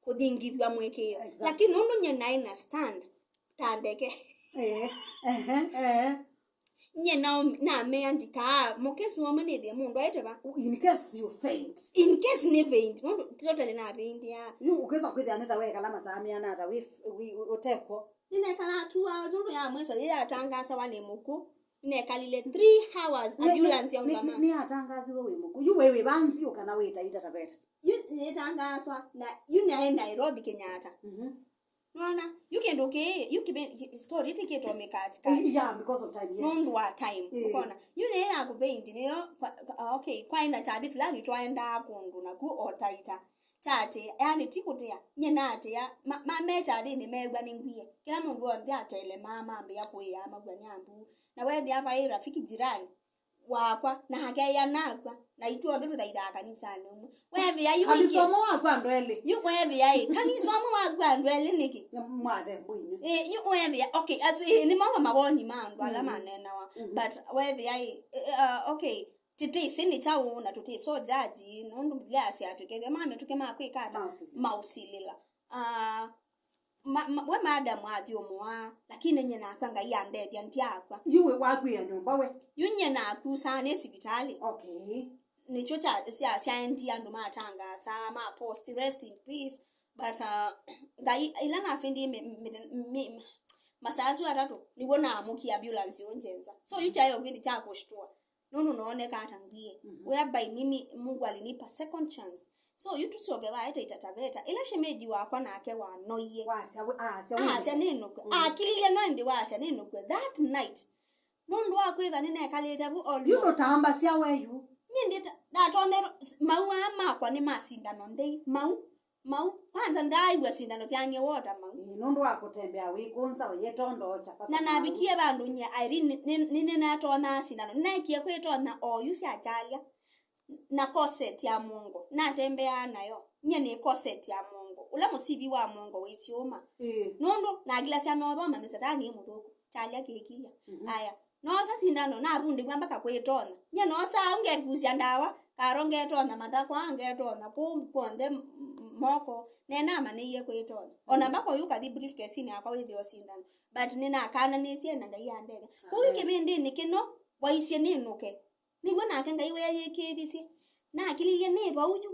kũthingithw'a mũĩkĩĩo. Exactly. Lakini nũndũ nyie naĩ na stand ta ndeke. Eh, ehe, eh. Nyie nao namea ndikaa, mũkesi ũmwe nĩthĩe mũndũ aĩte va. In case you faint. In case nĩ faint, nũndũ totally na faint ya. Yu ũkesa kwĩthĩa nĩ ta wekala masaa meana ata wĩ, wĩ, wĩ, ũtekwo. Nĩnekalaa two hours, nũndũ ya mwisho yĩ yatangasawa nĩ mũkw'ũ. Nĩnekalile three hours, nĩ, ambulance nĩ, yaũngama. Nĩ, nĩyatangasiwe wĩ mũkw'ũ. Yu wĩ wĩvanzi ũkana wĩ Taita Taveta. Yu yĩtangaswa, na yu naĩ Nairobi Kenyatta. Mhm. Nona, yu kĩndũ kĩĩ, yu kĩvĩ-, story tikĩtũmĩka katikati. Yeah, because of time, yes. Nũndũ wa time, eh, ũkona. Yu yĩ ya kũpaint nĩyo, kwa, kwa, okay, kwaĩ na kyathi fulani twaendaa kũndũ naku o Taita. Kyatĩ, yani ti kũtĩa, nyie natĩa, ma, ma, me kyathinĩ meew'a nĩ ngwie. Kĩla mũndũ onthe atwele maa mambĩa kũĩa maw'a nĩ ambu. Na weethĩa vaĩ rafiki jirani wakwa, nake aya nakw'a, na ithuothe tũthaithaa kanisanĩ ũmwe. Weethĩa yu kanisa ũmwe waku andũ elĩ. Yu weethĩa ĩ, kanisa ũmwe waku andũ elĩ nĩkĩ? Mwathembu inyuĩ. Ĩ, yu weethĩa, okay, atu, ĩ, nĩ mamwe mawoni ma andũ ala, mhm, maneenawa. Mhm. But weethĩa ĩ, ĩ, uh, okay, tũtĩsĩ nĩ kyaũ na tũtĩso jaji, nũndũ Biblia yasya atĩ kethĩa mamĩtũkĩ ma kwĩka ata? Maũsilĩla. Maũsilĩla. Ah, ma, ma, we madam athyũmũaa, lakini nyie nakwa Ngai andethya ndyakw'a. Yu wĩ wakwĩa nyũmba we? Yu nyie nakusaa nĩ sivitalĩ. Okay. Nĩkyo kya, sya, syaendie andũ matangasaa, ma post, "Rest in peace." But, uh, Ngai, ĩla navindie mĩ-, mĩ-, mĩ-, masaa asu atatũ, nĩw'o naamũkie ambulance yo njenza. So, yu kyaĩ o kĩvindi kya kũshtua. Nũndũ noonekaa ta ngwie. Mhm. Whereby mimi, Mungu alinipa second chance. So, yu tũsyoke vaa Taita Taveta. Ĩla shemeji wakwa nake wanoie. Wasya we-, asya we-, asya nĩnũkw'a. Mm. Akililye no ĩndĩ wasya nĩnũkw'a. That night, nũndũ wa kwĩtha nĩnekalĩte vu all. Yu ndũtambasya we yu. Nyie ndita-, ndatonyerwe, mau aa makwa nĩ ma sindano nthei. Mau. Mau, kwanza ndaaĩw'a sindano syang'ie wota mau. Ĩĩ, nũndũ wa kũtembea wĩkũnza ũyĩtondookya kwa na sababu navikie vandũ nyie Irene nĩ-, nĩ-, nĩnatonya sindano. Nĩneekie kwĩtonya oyu sya kyalya na corset ya mũongo. Natembeaa nayo. Nyie nĩ corset ya mũongo. Ũla mũsivi wa mũongo wĩ syũma. Ĩĩ. Nũndũ nakilasya no vamanye Satani ĩ mũthũku. Kyalya kĩkilya. Mhm. Aya. Noosa sindano, navundĩw'a mpaka kwĩtonya. Nyie noosaa au ngekusya ndawa, karo ngetonya matakwa, ngetonya kũu kw'onthe m-, m-, moko, nenamanyĩie kwĩtonya. Ona mpaka ũyu ũkathi briefcase-inĩ yakwa wĩthĩe o sindano. But nĩnakananĩsye na Ngai andethya. Kũu kĩvĩndĩnĩ kĩno, waisye nĩnũke. Nĩw'o nake Ngai weeyĩkĩĩthisye. Nakililye nĩ vau yu.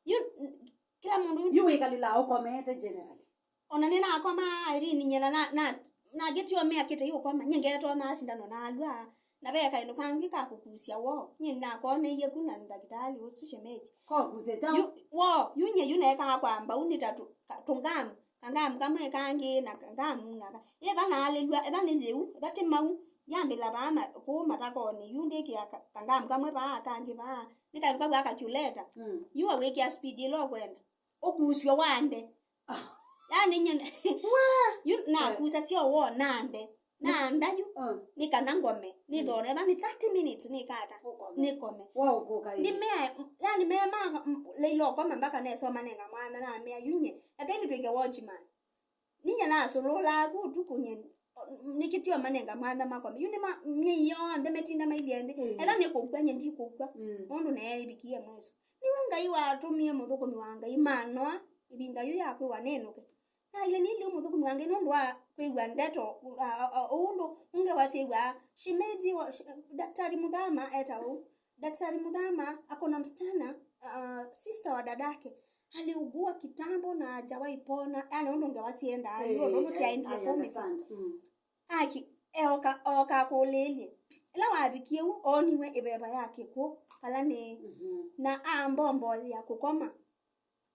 Yu, n-, kĩla mũndũ yu. Yu wĩkalĩlaa ũkomete generally. Ona nĩnakomaa Irene nyie na, na, na, nagĩtiomea kĩtei ũkoma, nyie ngetonaa sindano nalw'a, na ve kaĩndũ kangĩ ka kũkusya woo, nyie nĩnakoneie ku na ndakĩtalĩ ũsu shemeji. Kokusya kyaũ? Yu, woo, yu nyie yu neekaa kwamba u nĩ ta tũ-, ka-, tũngamu, kangamu kamwe kangĩ na kangamu na ka-, etha naalĩlw'a, etha nĩ yĩu, etha ti mau, yambĩla vaa ma-, kũu matakonĩ, yu ndĩkĩa ka-, kangamu kamwe vaa, kangĩ vaa, nĩ kaĩndũ kau ka calculator. Mm. Yu wawĩkĩa speed ĩla ũkwenda. Ũkusw'a wande. Ah. Yani, nyie yu nakusa syo woo nande. Nanda yu. Ah. Nĩ kana ngome. Nĩthone. Etha nĩ thirty minutes nĩkata. Ũkome. Nĩkome. Wa ũkũka ĩĩ. Ndimea, yani, mema, m-, leila ũkoma mpaka nesoma nenga mwana namea yu nyie. Ekai nĩtwĩke watchman. Ninyie nasũlũlaa ku ũtukũ nyie, nĩkĩtio manenga mwana makome. Yu nĩ ma-, myei yonthe metinda mailyĩ nthĩ. Mm. Etha nĩ kũkw'a, nyie ndikũkw'a. Mm. Nũndũ neevikie mwĩso. Nĩw'o Ngai watũmie mũthũkũmi wa Ngai Manoa ĩvinda yu ya kwĩwa nĩnũke. Naĩle nĩlĩ mũthũkũmi wa Ngai nũndũ wa kwĩw'a ndeto, a, a, a, ũndũ ũngĩ wasyĩw'aa, shemeji wa, sh-, Daktari Muthama eta ũu. Daktari Muthama ako na msichana, uh, sister wa dadake. Aliugua kitambo na hajawahi pona. Yani, ũndũ ngewa siendaa, eh, ũndũ eh, syaendie I kũmĩka. Understand. Mm. Aki, eoka, oka kũlĩlye. Ĩla wavikie u, oniwe ĩveva ya kĩkw'ũ, vala nĩ. Mhm. Na ambomboya kũkoma.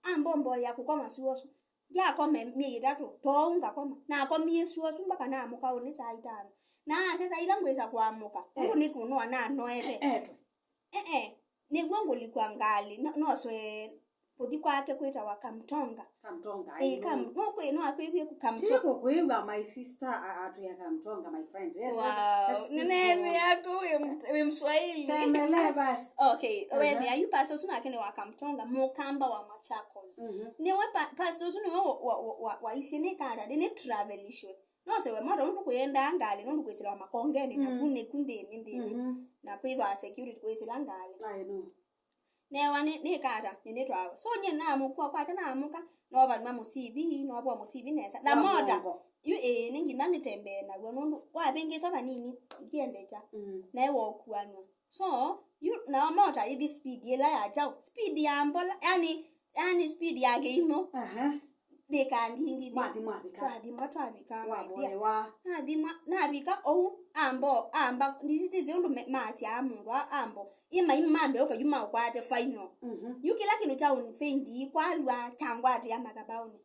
Ambomboya kũkoma suosu. Ndyakome myei ĩtatũ, tou ngakoma. Nakomie suosu mpaka namũka ũnĩ saa itano. Na asya saa ila ngwĩsa kũamũka, eh, ũndũ nĩkũnoa nanoete. Eh, etwe. Ĩĩ, nĩw'o ngũlikwa ngalĩ, no-, noswe kũthi kwake kwĩtawa Kamtonga. Kamtonga, ĩĩ, I know. Kam-, nũkwĩ-, nĩwakwĩw'ie ku Kamtonga? Ti kũkwĩw'a, my sister, a-, atwĩa Kamtonga, my friend. Yes, wow. That's, that's, nĩneethĩa kũ wĩ m-, wĩ Mswahili. Tembelea basi. Okay, aha. Wethĩa yu pastor ũsu nake nĩ wa Kamtonga, mũkamba wa Machakos. Mhm. Nĩwe pa-, pastor ũsu nĩwe wa, wa, wa, wa, waisye nĩ kanda, ndĩ nĩ travelishwe. Nose we moto nũndũ kũyendaa ngalĩ, nũndũ kwĩsĩlawa makongeni, na, mm, ku nĩku nthĩnĩ, nthĩnĩ. Mhm. Na kwĩthwa security kwĩsĩla ngalĩ. I know. Newa nĩ, nĩ kata, nĩ nĩtwawa. So, nyie namũkua kwake, namũka, novanwa mũsivi, novwa mũsivi nesa. Na wa mota, mũongo. Yu, ĩĩ, nĩ nginya nĩtembee naw'o, nũndũ wavĩngĩte vanini, ndiendekya. Mm. Naĩ wokuanwa. So, yu, na mota ithi speed ĩla ya kyaũ? Speed ya mbola, yani, yani speed ya kĩimũ. Aha. Ndĩkandingithya. Mwathi mwavika. Twathimwa, twavika, my dear. Wavoewa. Nathimwa, navika ou, ambo, amba, nditĩsĩ ũndũ me-, masyaa mũndũ a-, ambo. Ĩ maimũ mambe ũka yu maũkwate final. Mhm. Yu kĩla kĩndũ kya unfainti kwalwa kyangwatĩa mathabaũnĩ.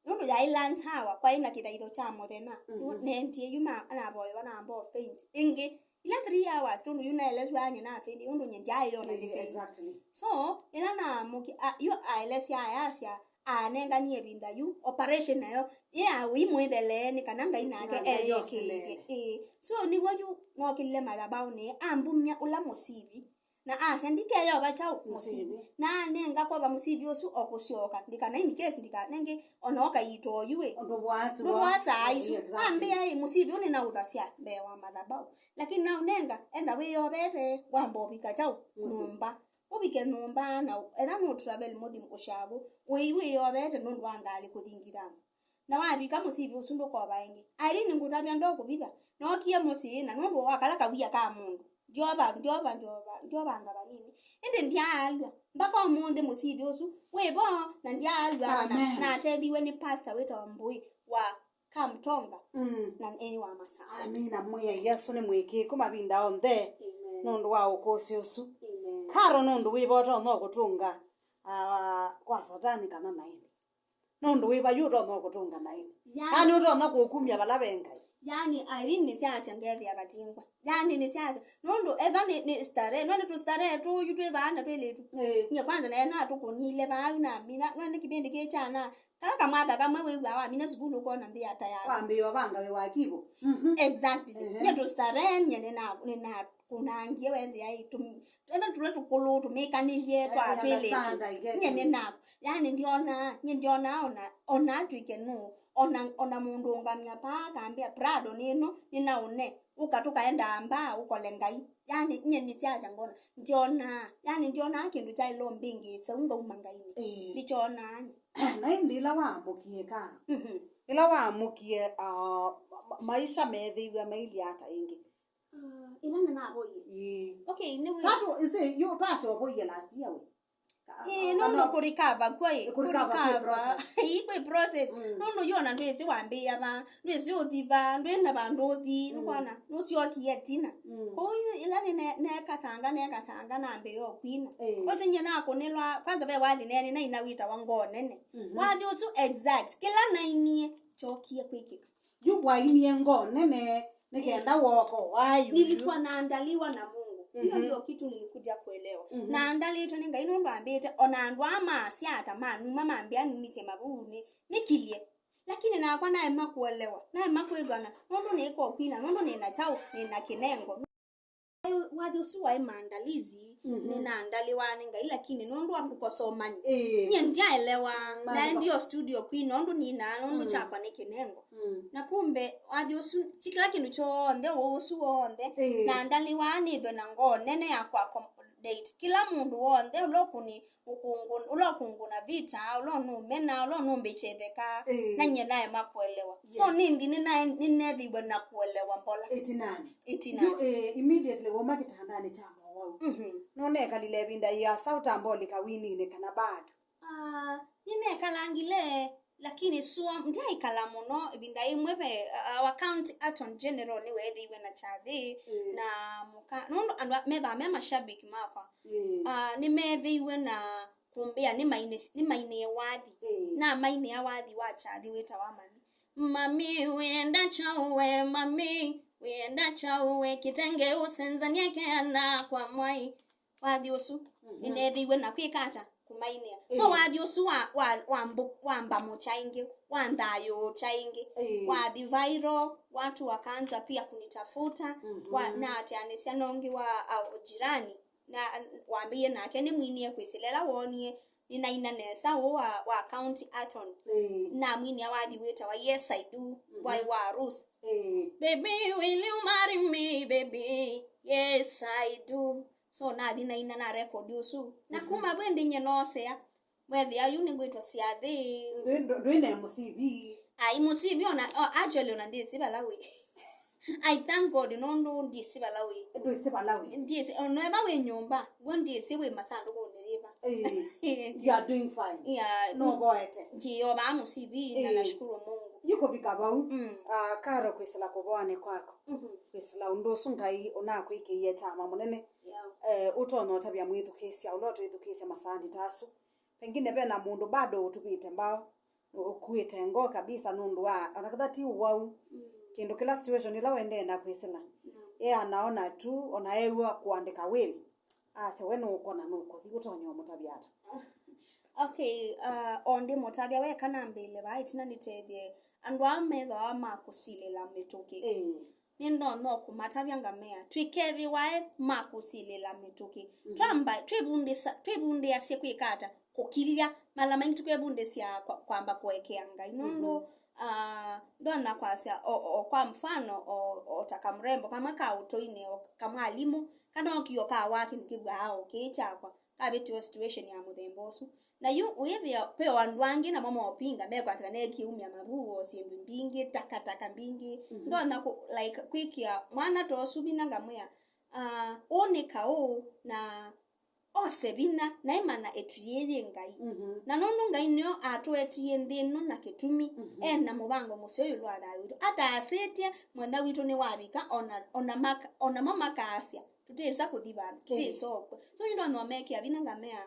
Nũndũ yaĩ lunch hour, kwaĩ na kĩthaitho kya mũthenya. Mhm. Yu nendie yu ma-, navoewa namba faint. Ĩngĩ, ila three hours, tũndũ yu naeleswa nyie na faint, ũndũ nyie ndyaĩona nĩ faint. Exactly. So, ĩla namũki-, a-, yu aelesya ayasya, anenganie ĩvinda yu, operation nayo, yĩ ya ũimwĩthelee nĩ kana Ngai nake eyĩkĩĩe. Ĩĩ. So, nĩw'o yu nokĩlile mathabaũnĩ, ambumya ũla mũsivi. Na asya, "Ndikeyova kyaũ mũsivi." Mũsivi. Na anenga kwova mũsivi ũsu o kũsyoka. Ndikana, in case ndikanenge, ona ũkaita oyu ĩ. Ndũvoasaa isu. Exactly. Ambĩa ĩ, mũsivi ũyũ nĩnaũthasya mbee wa mathabaũ. Lakini naũnenga, enda wĩyovete, wamba ũvika kyaũ? Mũsivi. Nyũmba. Ũvike nyũmba na ũ-, etha nũ travel mũthi ũshavu, wĩi wĩyovete nũndũ wa ngalĩ kũthingithana. Na wavika mũsivi ũsu ndũkova ĩngĩ. Irene ngũtavya ndokũvitha, nookie mũsyĩ na nũndũ wa kala kawia ka mũndũ. Ndyova, ndyova, ndyova, ndyovanga vanini. Ĩndĩ ndyaalw'a. Mpaka ũmũnthĩ mũsivi ũsu Wĩ vo, na ndyaalw'a, na, Amen. Natethiw'e nĩ pastor wĩtawa Mbũĩ wa Kamtonga, Mm. Na ĩĩ wa Masaa. Amina. Mwĩai Yesũ nĩ mũĩkĩĩku mavinda onthe. Amen. Nũndũ wa ũkũsĩ ũsu. Amen. Karo, nũndũ wĩva ũtonya kũtũnga, ah, kwa Satani kana naĩnĩ? Nũndũ wĩva yu ũtonya kũtũnga naĩnĩ? Yani, yani ũtonya kũkumya vala ve Ngai? Yani, Irene nĩsyaasya ngethĩa katingwa. Yani nĩsyaasya. Nũndũ etha nĩ, nĩ starehe. Nũndũ tũ starehe tũyu twĩ vaa na twĩlĩtu. Ĩĩ. Nyie kwanza naye natũkũnile vaa na mina. Nũndũ kĩvĩndĩ kĩ kyana. Kala kamwaka kamwe wĩw'aa wamina sukulu ũkona nthĩ ya tayari. Wambĩĩwa vanga wĩ wa kĩvo. Mhm. Exactly. Ehe. Nyie tũ starehe, nyie nĩna, nĩna kũnangie wethĩa ĩ, tũm-, twetha tũla tũkũlũ, tũmĩkanĩlye, twa I twĩlĩtu. Understand, I get you. Nyie nĩna, yani, ndyonaa, nyie ndyonaa ona, ona atw'ĩke nũũ, ona, ona mũndũ ũngamya paa akambĩa, "Prado nĩno, nĩnaũne, ũka tũkaendaa mbaa, ũkole Ngai." Yani, nyie nĩsyacha ngona, ndyonaa, yani, ndyonaa kĩndũ kyaĩle ũmbĩngĩĩsa, ũu ngauma Ngainĩ. Ĩĩ. Ndikyonaa nyie. Na ĩndĩ ĩla waamũkie kana? Mhm. Ĩla waamũkie, ah, ma-, ma-, maisha meethĩiwe mailyĩ ata ĩngĩ? Ah, ĩla nĩnavoie. Ĩĩ. Okay, nĩ wĩ- Tatu, ĩsĩ, yu, twasyovoie last year we. Ka-, ĩĩ, kana nũndũ kũrecover kwĩ, kũrecover kwĩ kũrecover. Process. Ĩĩ, kwĩ process. Mm. Nũndũ yu ona ndwĩsĩ wambĩĩa va, ndwĩsĩ ũthi va, ndwĩ na vandũ ũthi, mm, nũkwona, nũsyokie ĩtina. Mm. Kwoou yu ĩla nĩne-, nekasanga, nekasanga nambĩĩa ũkwina. Ĩĩ. Ũsĩ nyie nakũnĩlwa, kwanza ve wathi nene, naina wĩtawa Ngoo Nene. Mhm. Wathi ũsu exact, kĩla nainie, kyokie kwĩkĩka. Yu wainie Ngoo Nene, nĩ kenda woko wayu. Nilikuwa naandaliwa na Mungu. Hiyo, mhm, ndio kitu nilikuja kuelewa. Mhm. Naandalĩtwe nĩ Ngai nũndũ ambĩte, ona andũ aa maasya ata manuma mambĩa numisye mavuvunĩ, nĩkilye. Lakini nakwa naema kũelewa, naema kwĩthwa na, nũndũ nĩĩka ũkwina, nũndũ nĩna kyaũ, nĩna kĩnengo. Wathi ũsu waĩ maandalizi, mhm, nĩnaandaliwa nĩ Ngai, lakini nũndũ wa kũkosa ũmanyi, ĩĩ, nyie ndyaelewa. Mm, naendie o studio kwina ũndũ ninaa, nũndũ, mm, kyakwa nĩ kĩnengo. Mm. Na kumbe, wathi ũsu, ti kĩla kĩndũ kyonthe, ũwau ũsu w'onthe, ĩĩ, naandaliwa nĩthwe na ngoo nene ya kũ accommodate kĩla mũndũ w'onthe ũla ũkũni-, ũkũngũ-, ũla ũkũngũna vita, ũla ũnũmena, ũla ũnũmbĩkya ĩtheka, ĩĩ, na nyie naema kũelewa. So, yes, nĩndĩ nĩnae-, nĩneethĩiwe na kũelewa mbola. Ĩtinanĩ. Ĩtina. Yu, eh, immediately wauma kĩtandanĩ kya mowau, mhm, nũnekalile ĩvinda yĩasa ũtamba ũlika wininĩ kana bado? Ah, nĩnekalangile, lakini sua, ndyaĩkala mũno. Ĩvinda yĩmwe ve, uh, our county attorney general nĩweethĩiwe na kyathĩ, mm, na mũka, nũndũ andũ a-, methaa me mashabiki makwa. Mm. Ah, nĩmeethĩiwe na kũmbĩa nĩmainĩ-, nĩmainĩe wathi. Mm. Namainĩa wathi wa kyathĩ wĩtawa Mami. Mami, wĩenda kyaũ we, mami, wĩenda kyaũ we, kĩtenge ũsenzanie keana kwa mwai. Wathi ũsu, mhm, nĩneethĩiwe na kwĩka ata? Kũmainĩa. So, ĩĩ, wathi ũsu wa, wa, wa mbũ-, wamba mũkya ĩngĩ, wanthayũũkya ĩngĩ. Ĩĩ. Wathi viral, watu wakaanza pia kunitafuta, mhm, wa, naatĩanĩsya na ũngĩ wa, a, jirani, na wambĩie nake nĩmwinie kwĩsĩla ĩla woonie nĩnaina nesa ũũ wa, wa county attorney. Ĩĩ. Namwinia wathi wĩtawa Yes I Do, mhm, waĩ wa Rose. Ĩĩ. Baby, will you marry me, baby? Yes, I do. So, nathi naina na record ũsu. Na, mhm, kuma vau ĩndĩ nyie noosea. Wethĩa yu nĩngwĩtwa syathĩ. Ndwĩ, ndwĩ, ndwĩ na M C V? Ai, M C V ona, oh, actually ona ndĩsĩ vala wĩ. I thank God nũndũ ndĩsĩ vala wĩ. Ndwĩsĩ vala wĩ? Ndĩsĩ, ona ethwa wĩ nyũmba, w'o ndĩsĩ wĩ masandũkũnĩ yĩva. Eh, you are doing fine. Yeah. Nũvoete. Ndiovaa M C V na, eh, nashukuru Mungu. Yu kũvika vau, mm, ah, Karo, kwĩsĩla kũvoanĩ kwaku. Mhm. Kwĩsĩla ũndũ ũsu Ngai ũnakwĩkĩie tama mũnene. Yeah. Eh, ũtonya ũtavya mwĩthukĩĩsya ũla ũtwĩthukĩĩsya masaanĩ ta asu. Pengine ve na mũndũ bado ũtuvĩte mbao, ũkuĩte ngoo kabisa nũndũ wa, ona kethwa ti ũwau, mm, kĩndũ kĩla situation ĩla ũendee na kwĩsĩla. No. Ye anaona tu, ona eew'a kũandĩka will, asya we nũũkona nũkũthi, ũtonya ũmũtavya ata? Okay, uh, o ndĩmũtavya weka nambĩĩle vaa ĩtina nĩtethye andũ aa methĩawa makũsilĩla mĩtũkĩ. Ĩĩ. Nĩndonya o kũmatavya ngamea, twĩkethĩwae ma kũsilĩla mĩtũkĩ. Mhm. Twamba, twĩvundĩsa-, twĩvundĩasye kwĩka ata? Kũkilya. Mala maingĩ tũkevundĩsya kwa-, kwamba kũekea Ngai. Nũndũ, mhm, ah, ndonya kwasya, o, o, o kwa mfano, o, o ta kamrembo kamwe ka ũtũinĩ, o kamwalimũ, kanokie o kawa kĩndũ kĩw'aa o kĩĩ kyakwa. Kavĩtĩwa situation ya mũthemba ũsu. Na yu wĩthĩa ve o andũ angĩ namo mopinga, mekwasya kana ekĩumya mavuu o syĩndũ mbingĩ, takataka mbingĩ. Mhm. Ndonya kũ-, like, kwĩkĩa mwana ta ũsu vinya ngamwĩa, ah, ũũ nĩ kaũ, na ose vinya, na aimanya ĩtu yĩĩ yĩ Ngai. Mhm. Na nũndũ Ngai nĩwe atũetie nthĩ ĩno na kĩtumi, mhm, e na mũvango mũseo ĩũlũ wa thayũ witũ. Ataasĩtye mwanya witũ nĩwavika, ona, ona maka-, ona mo makaasya, "Tũtĩsa kũthi vandũ, tũtĩsa ũkw'a." So, nĩndona ũmekĩa vinya ngamea,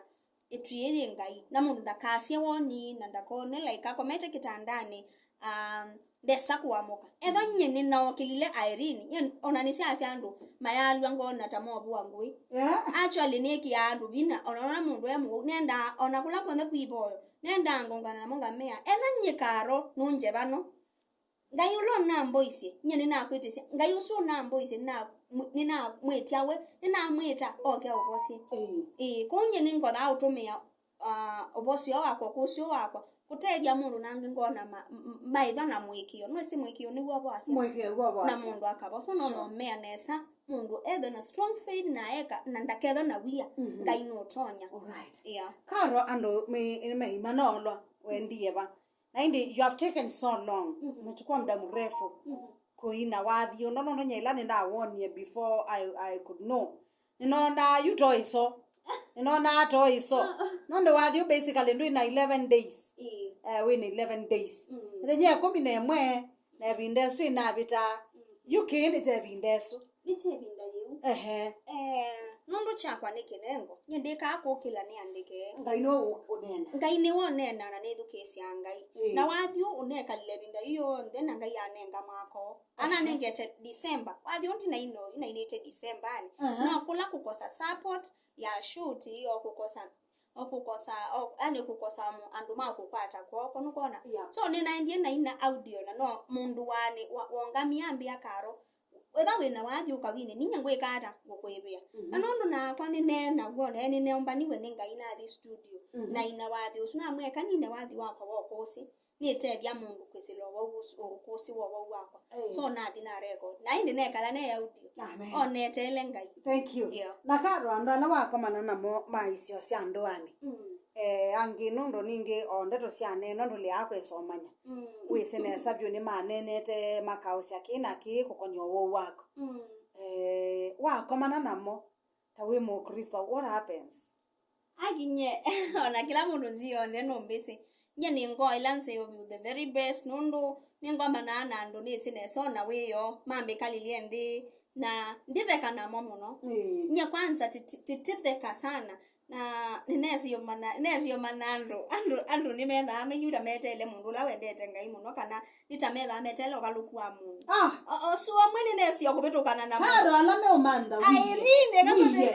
ĩtu yĩĩ yĩ Ngai, na mũndũ ndakasye woni, na ndakone, like, akomete kĩtandanĩ, um, ndesa kũamũka. Ethwa nyie nĩnaokĩlile Irene, nyie ona nĩsyasya andũ mayalw'a ngona ta movũa ngũĩ. Yeah. Actually, nĩkĩaa andũ vinya, ona, ona mũndũ e mũwau, nendaa, ona kũla kw'onthe kwĩ ivoyo, nendaa ngongana namo ngamea, ethwa nyie Karo nũnje vano, Ngai ũla ũnamboisye, nyie nĩnakwĩtĩsya. Ngai ũsu ũnamboisye, nĩna-, nĩnamwĩtya we, nĩnamwĩta oke aũvosye. Ĩĩ. Ĩĩ, kwoou nyie nĩngothaa ũtũmĩa, ah, ũvosyo wakwa, ũkũsĩ wakwa, kũtethya mũndũ nangĩ ngona ma-, m-, m-, maĩthwa na mũĩkĩĩo. Nĩwĩsĩ mũĩkĩĩo nĩw'o ũvoasya. Mũĩkĩĩo w'o ũvoasya. Na mũndũ akavoswa, no, sure, nomea nesa, mũndũ ethwe na strong faith na eka, na ndakethwe na wia, mhm, Ngai nũtonya. Alright. Yeah. Karo andũ me-, meimanoolwa wendie va. Na ĩndĩ, you have taken so long. Mhm. Umechukua muda mrefu, mhm, kũina wathi ũno, nũndũ nyie ĩla nĩnawonie before I, I could know. Nĩnonaa yu to ĩso. Nĩnonaa to ĩso. Nũndũ wathi ũ basically ndwĩ na eleven days. Ĩĩ. Eh, wĩ na eleven days. Mm. Mĩthenya ĩkũmi na ĩmwe, na ĩvinda ĩsu ĩnavĩta. Mm. Yu kĩĩ nĩ kya ĩvinda ĩsu. Nĩ kya ĩvinda yĩu. Ehe. Eh, nũndũ kyakwa nĩ kĩnengo, nyie ndĩkaa kũkĩla nĩandĩke. Ngai nĩwe ũ-, ũneena. Ngai nĩwe ũneenaa na nĩthukĩĩsyaa Ngai. Ĩĩ. Na wathi ũnekalile ĩvinda yĩu yonthe na Ngai anenga mwaka ũũ. Ehe. Ananengete December. Wathi ũũ ndinaina ũyu, nainĩte December-nĩ. Aha. No kũla kũkosa support ya shoot, o kũkosa, o kũkosa, o, yani kũkosa mu-, andũ ma kũkwata kw'oko, nũkwona? Yeah. So, nĩnaendie naina audio na no mũndũ wa-, nĩ-, wa-, wongamie ambĩa Karo, wetha wĩ na wathi ũkawine, ninyie ngwĩka ata ngũkũĩvĩa? Mhm. Na nũndũ nakwa nĩneena w'o, na nĩneũmbaniw'e nĩ Ngai, nathi studio, mhm, naina wathi ũsu, namwĩa, "Eka nine wathi wakwa wa ũkũsĩ, nĩtethya mũndũ kwĩsĩla ũwau ũsu, ũkũsĩ wa ũwau wakwa." Ĩĩ. So nathi na record. Na ĩndĩ nekala ne audio. Amen. O neteele Ngai. Thank you. Yeah. Na Karo, andũ ala wakomana namo ma isio sya ndũanĩ. Mm. Eh, angĩ nũndũ ningĩ o ndeto syaneenwa ndũlĩaa kwĩsomanya. Mm. Wĩsĩ nesa vyũ nĩmaneenete makaũsya kĩĩ na kĩĩ kũkonya ũwau waku. Mm. Eh, wakomana namo ta wĩ Mũklĩsto, what happens? Akinyie, ona kĩla mũndũ nzĩ yonthe nũmbĩsĩ. Nyie nĩngoo ĩla nzeo vyũ, the very best, nũndũ nĩngomanaa na andũ nĩsĩ nesa ona wĩoo, mambĩkalilye nthĩ, na nditheka namo mũno. Ĩĩ. Nyie kwanza titi-, tititheka sana, na nĩnesie ũmanya, nesie ũmanya andũ, andũ, andũ nĩmethaa menyu ta meteele mũndũ ũla wendete Ngai mũno, kana nĩ ta methaa meteele ũvalũku wa mũndũ. Ah! O-, ũsu ũmwe nĩnesie kũvĩtũkana namo. Karo ala meũmantha wĩie. Irene, eka wĩie.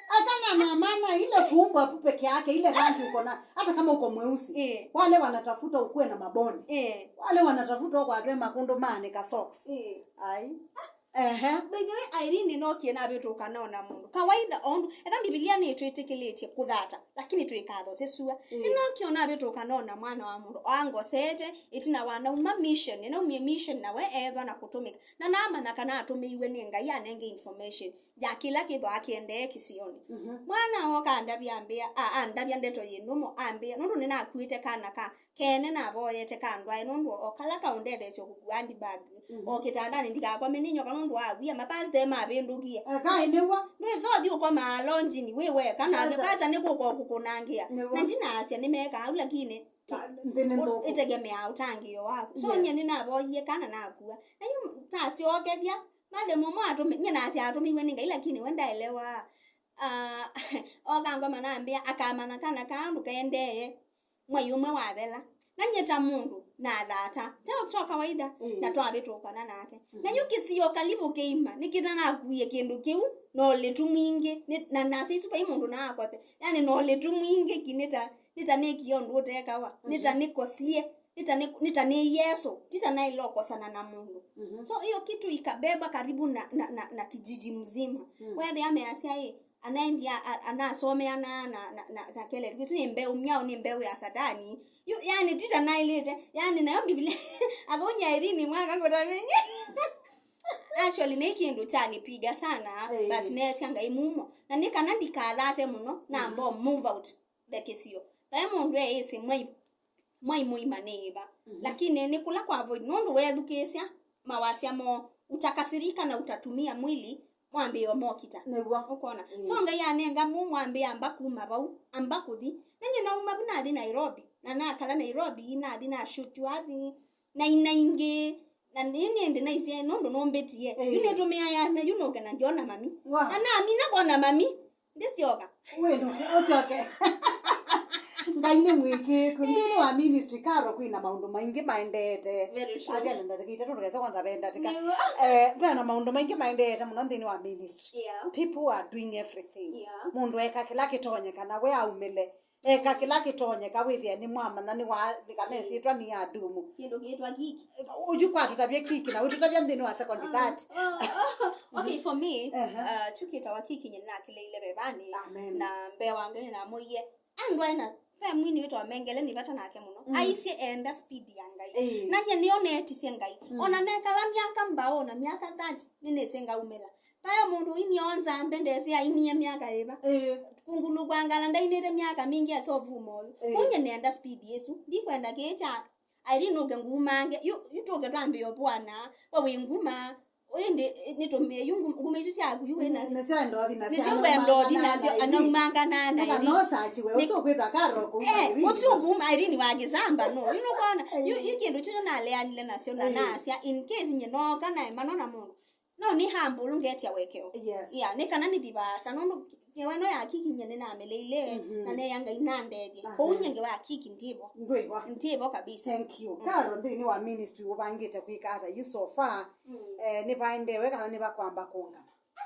Akana na maana ile kuumbwa tu peke yake, ile rangi uko na, hata kama uko mweusi. Eh. Wale wanatafuta ukuwe na mabone. Eh. Wale wanatafuta ukwatwe makũndũ maanĩka socks. Eh. Ai. Ehe. By the way, Irene, nĩnookie navĩtũkana ona mũndũ. Kawaida, o ũndũ, etha Mbivilia nĩtwĩtĩkĩlĩtye kũthata, lakini twĩkathosye sua. Mm. Nĩnookie navĩtũkana ona mwana wa mũndũ, o angosete, ĩtina wa nauma mission, nĩnaumie mission na we ethwa na kũtũmĩka. Na namanya kana atũmĩiwe nĩ Ngai anenge information ya kĩla kĩthwaa kĩendee kĩsionĩ. Mhm. Mwana ooka andavya, ambĩa, a-, andavya ndeto yĩ nũmo, ambĩa, nũndũ nĩnakuĩte kana ka kene navoyete kandwae nũndũ o kala kaũndetheesya kũkua handbag. Mhm. O kĩtandanĩ ndikakome nĩ nyoka nũndũ wa wia, mapasta mavĩndũkie. Eka ĩnĩw'a. Ndwĩsa ũthi ũkomaa lonjini wĩ weka, na Sasa. Kasa nĩkũka kũkũnangĩa. Nĩw'a. Na ndinaasya nĩmekaa au, lakini ti-, Nthĩ nĩ nthũku. Ĩtegemeaa ũtangĩĩo waku. So, yes. Nyie nĩnavoyie kana nakua. Na yu tasyokethya, madam ũmwe atũmi-, nyie naasya atũmiwe nĩ Ngai, lakini we ndaelewa. Ah, oka ngoma nambĩa, akamanya kana kaa ndũkaendee. Mwai ũmwe wathela. Na nyie ta mũndũ, nathata. Ta, ta kawaida, mm, na twavĩtũkana nake. Mm. Na yu kĩsio kalivu kĩima, nĩkĩtanakuie kĩndũ kĩu, na ũlĩtu mwingĩ, nĩ, na, na sisi vai mũndũ naakwate. Yani, na ũlĩtu mwingĩ ki nĩta, nĩta nĩkie ũndũ ũtekawa, nĩta, mhm, nĩkosie, nĩta nĩ, nĩta nĩ Yesu, tita naĩle ũkosana na mũndũ. Mhm. So, hiyo kitu ikabeba karibu na, na, na, na kijiji mzima. Mm. Wethĩa measya ĩ, anaendia, a-, anasomeana na, na, na, na keleti. Kwĩsĩ nĩ mbeũ myaũ, nĩ mbeũ ya Satani. Yu, yani, tita naĩlĩte. Yani, nayo Biblia, akaunya Irene mwaka kũtamenye. Actually, nĩ kĩndũ kyanipiga sana, eh, but neetya Ngai mumo. Na nĩ kana ndikathate mũno, na, mhm, mbo move out the kĩsio. Vae mũndũ eĩsĩ mwai, mwai mũima nĩ ĩva. Mhm. Lakini nĩ kũla kwa avoid, nũndũ weethukĩĩsya mawasya moo, utakasirika na utatumia mwili mwambĩĩo mokita. Nĩw'o. Ũkwona? Mm. So Ngai anenga mu mwambĩĩa amba kuma vau, amba kũthi. Na nyie nauma vu nathi Nairobi. Na nakala Nairobi, nathi na shoot wathi. Na ina ingĩ. Na nĩ nĩndĩ naisye nũndũ nũmbĩtie. Eh. Yu nĩtũmĩaa ya, na yu nũke na ndyona mami. Wow. Na namina kwona mami. Ndĩsyoka. Wĩnũke, ũsyoke. Ngai nĩ mwĩkĩĩku. Nthĩnĩ wa ministry, Karo, kwĩna maũndũ maingĩ maendeete. Very true. Atele ndatĩka itatũ, ndũkesa kwa ndavenda tĩka. Nĩw'o. Eh, vena maũndũ maingĩ maendeete mũno nthĩnĩ wa ministry. Yeah. People are doing everything. Yeah. Mũndũ eka kĩla kĩtonyeka na we aumĩle. Eka kĩla kĩtonyeka wĩthĩa nĩ mwamanya nĩ wa, nĩ kana ĩsyĩtwa nĩ ya ndumu. Kĩndũ kĩtwa kiki. Ũyu kwatũtavya kiki na wĩtũtavya nthĩnĩ wa second that. Oh, oh. Okay, for me, uh-huh, uh, tukĩtawa kiki nyina nakĩleile vevani. Amen. Na mbee wa Ngai namũie, andũ aena, ve mwini wĩtawa Mengele nĩ vata nake mũno. Mm. Aisye enda speed ya Ngai. Eh. Na nyie nĩyo neetisye Ngai. Mm. Ona nekala myaka mbao na myaka thirty, nĩnĩsĩ ngaumĩla. Vaya mũndũ ũinie o Nzambe ndesĩ ainie myaka yĩva. Ĩĩ. Kungulu kwa ngala ndainĩte myaka mingĩ aseũvuma ũyũ. Ĩĩ. Kũu nyie nĩenda speed ĩsu. Ndikwenda kĩĩ kya Irene ũke ngumange. Yu, yu tũke twambĩe ũvũana. We wĩ nguma. Ũyũ ĩndĩ, nĩtũmĩe yu ngum-, nguma isu syaku yu wĩna. Nĩ sya ndothi na nĩsyo sya we ndothi nasyo, anaumanga na anaumanga na Irene. Kana no sachiwe, ĩĩ, ũsu ũkwĩtwa Karo kũu. Eh, Irene. Ũsu kuma Irene wa Kĩsamba, no. Yu nũkwona, yu, ĩĩ, yu kĩndũ kyu naleanile nasyo na, ĩĩ, nasya, in case nyie nooka na emano na mũndũ. No nĩ humble ngetya wekeo. Yes. Yeah, nĩ kana nĩthi vaasa, nũndũ ngewa ĩno ya kiki nyie nĩnamĩleile, mhm, na neya Ngai nandethye. Amen. Kwoou nyie ngewa ya kiki ndĩvo. Ndwĩvo. Ndĩvo kabisa. Thank you. Mm. Karo, nthĩnĩ wa ministry ũvangĩte kwĩka ata yu so far? Mm. Eh, nĩvaendewe kana nĩvakwamba kũngama?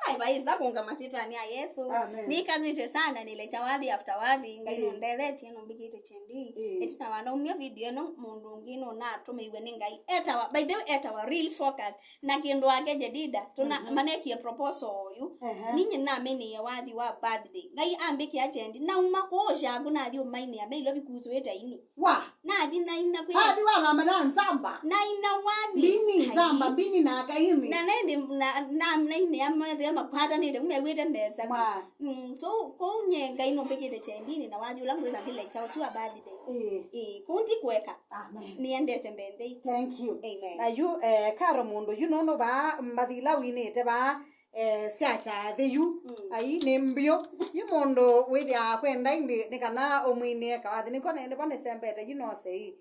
Ai, vaisa kũngama syĩtwanĩ ya Yesũ. Amen. Nĩkasĩtwe sana, nĩlekya wathi after wathi, Ngai, mm, nũndethetye, nũmbĩkĩte kyendi. Mm. Ĩtina wa naumya video ĩno, mũndũ ũngĩ nũnatũmĩiwe nĩ Ngai. Etawa, by the way, etawa Real Focus. Na kĩndũ wake Jedida, tũna, mhm, manekie proposal oyu. Ehe. Ninyi namenĩie wathi wa birthday. Ngai ambĩkĩa kyendi. Nauma kũũ Shaku nathi ũmainĩa, Nairobi kusũĩte ini. Wa? Nathi naina kwĩ. Athi wa mama na Nzamba. Naina wathi. Mbini, Nzamba, ai, mbini na akaini. Na nende na, na, nainĩa methĩa makwatanĩte, kumewĩte nesa. Wa. Mm, so, kũu nye Ngai nũmbĩkĩte kyendini na wathi ũla mwĩtha village house wa birthday. Ĩĩ. Ĩĩ, kũu ndikweka. Amen. Nĩendete mbendei. Thank you. Amen. Na yu, eh, Karo mũndũ yu nũnũ vaa mbathi ila winĩte vaa, eh, sya kyathĩ yu. Mm. Ai, nĩ mbyũ. Yu mũndũ wĩthĩaa kwenda indi nĩ kana ũmwinĩe kawathi. Nĩko nene vane sembete yu no sei.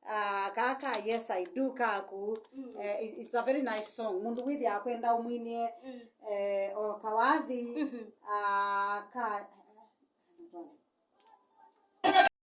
Ah, kaa ka Yes I Do kaku. Mm. Eh, it- it's a very nice song. Mũndũ wĩthĩaa kwenda ũmwinĩe, mm, eh, o kawathi. Mhm. Ah, ka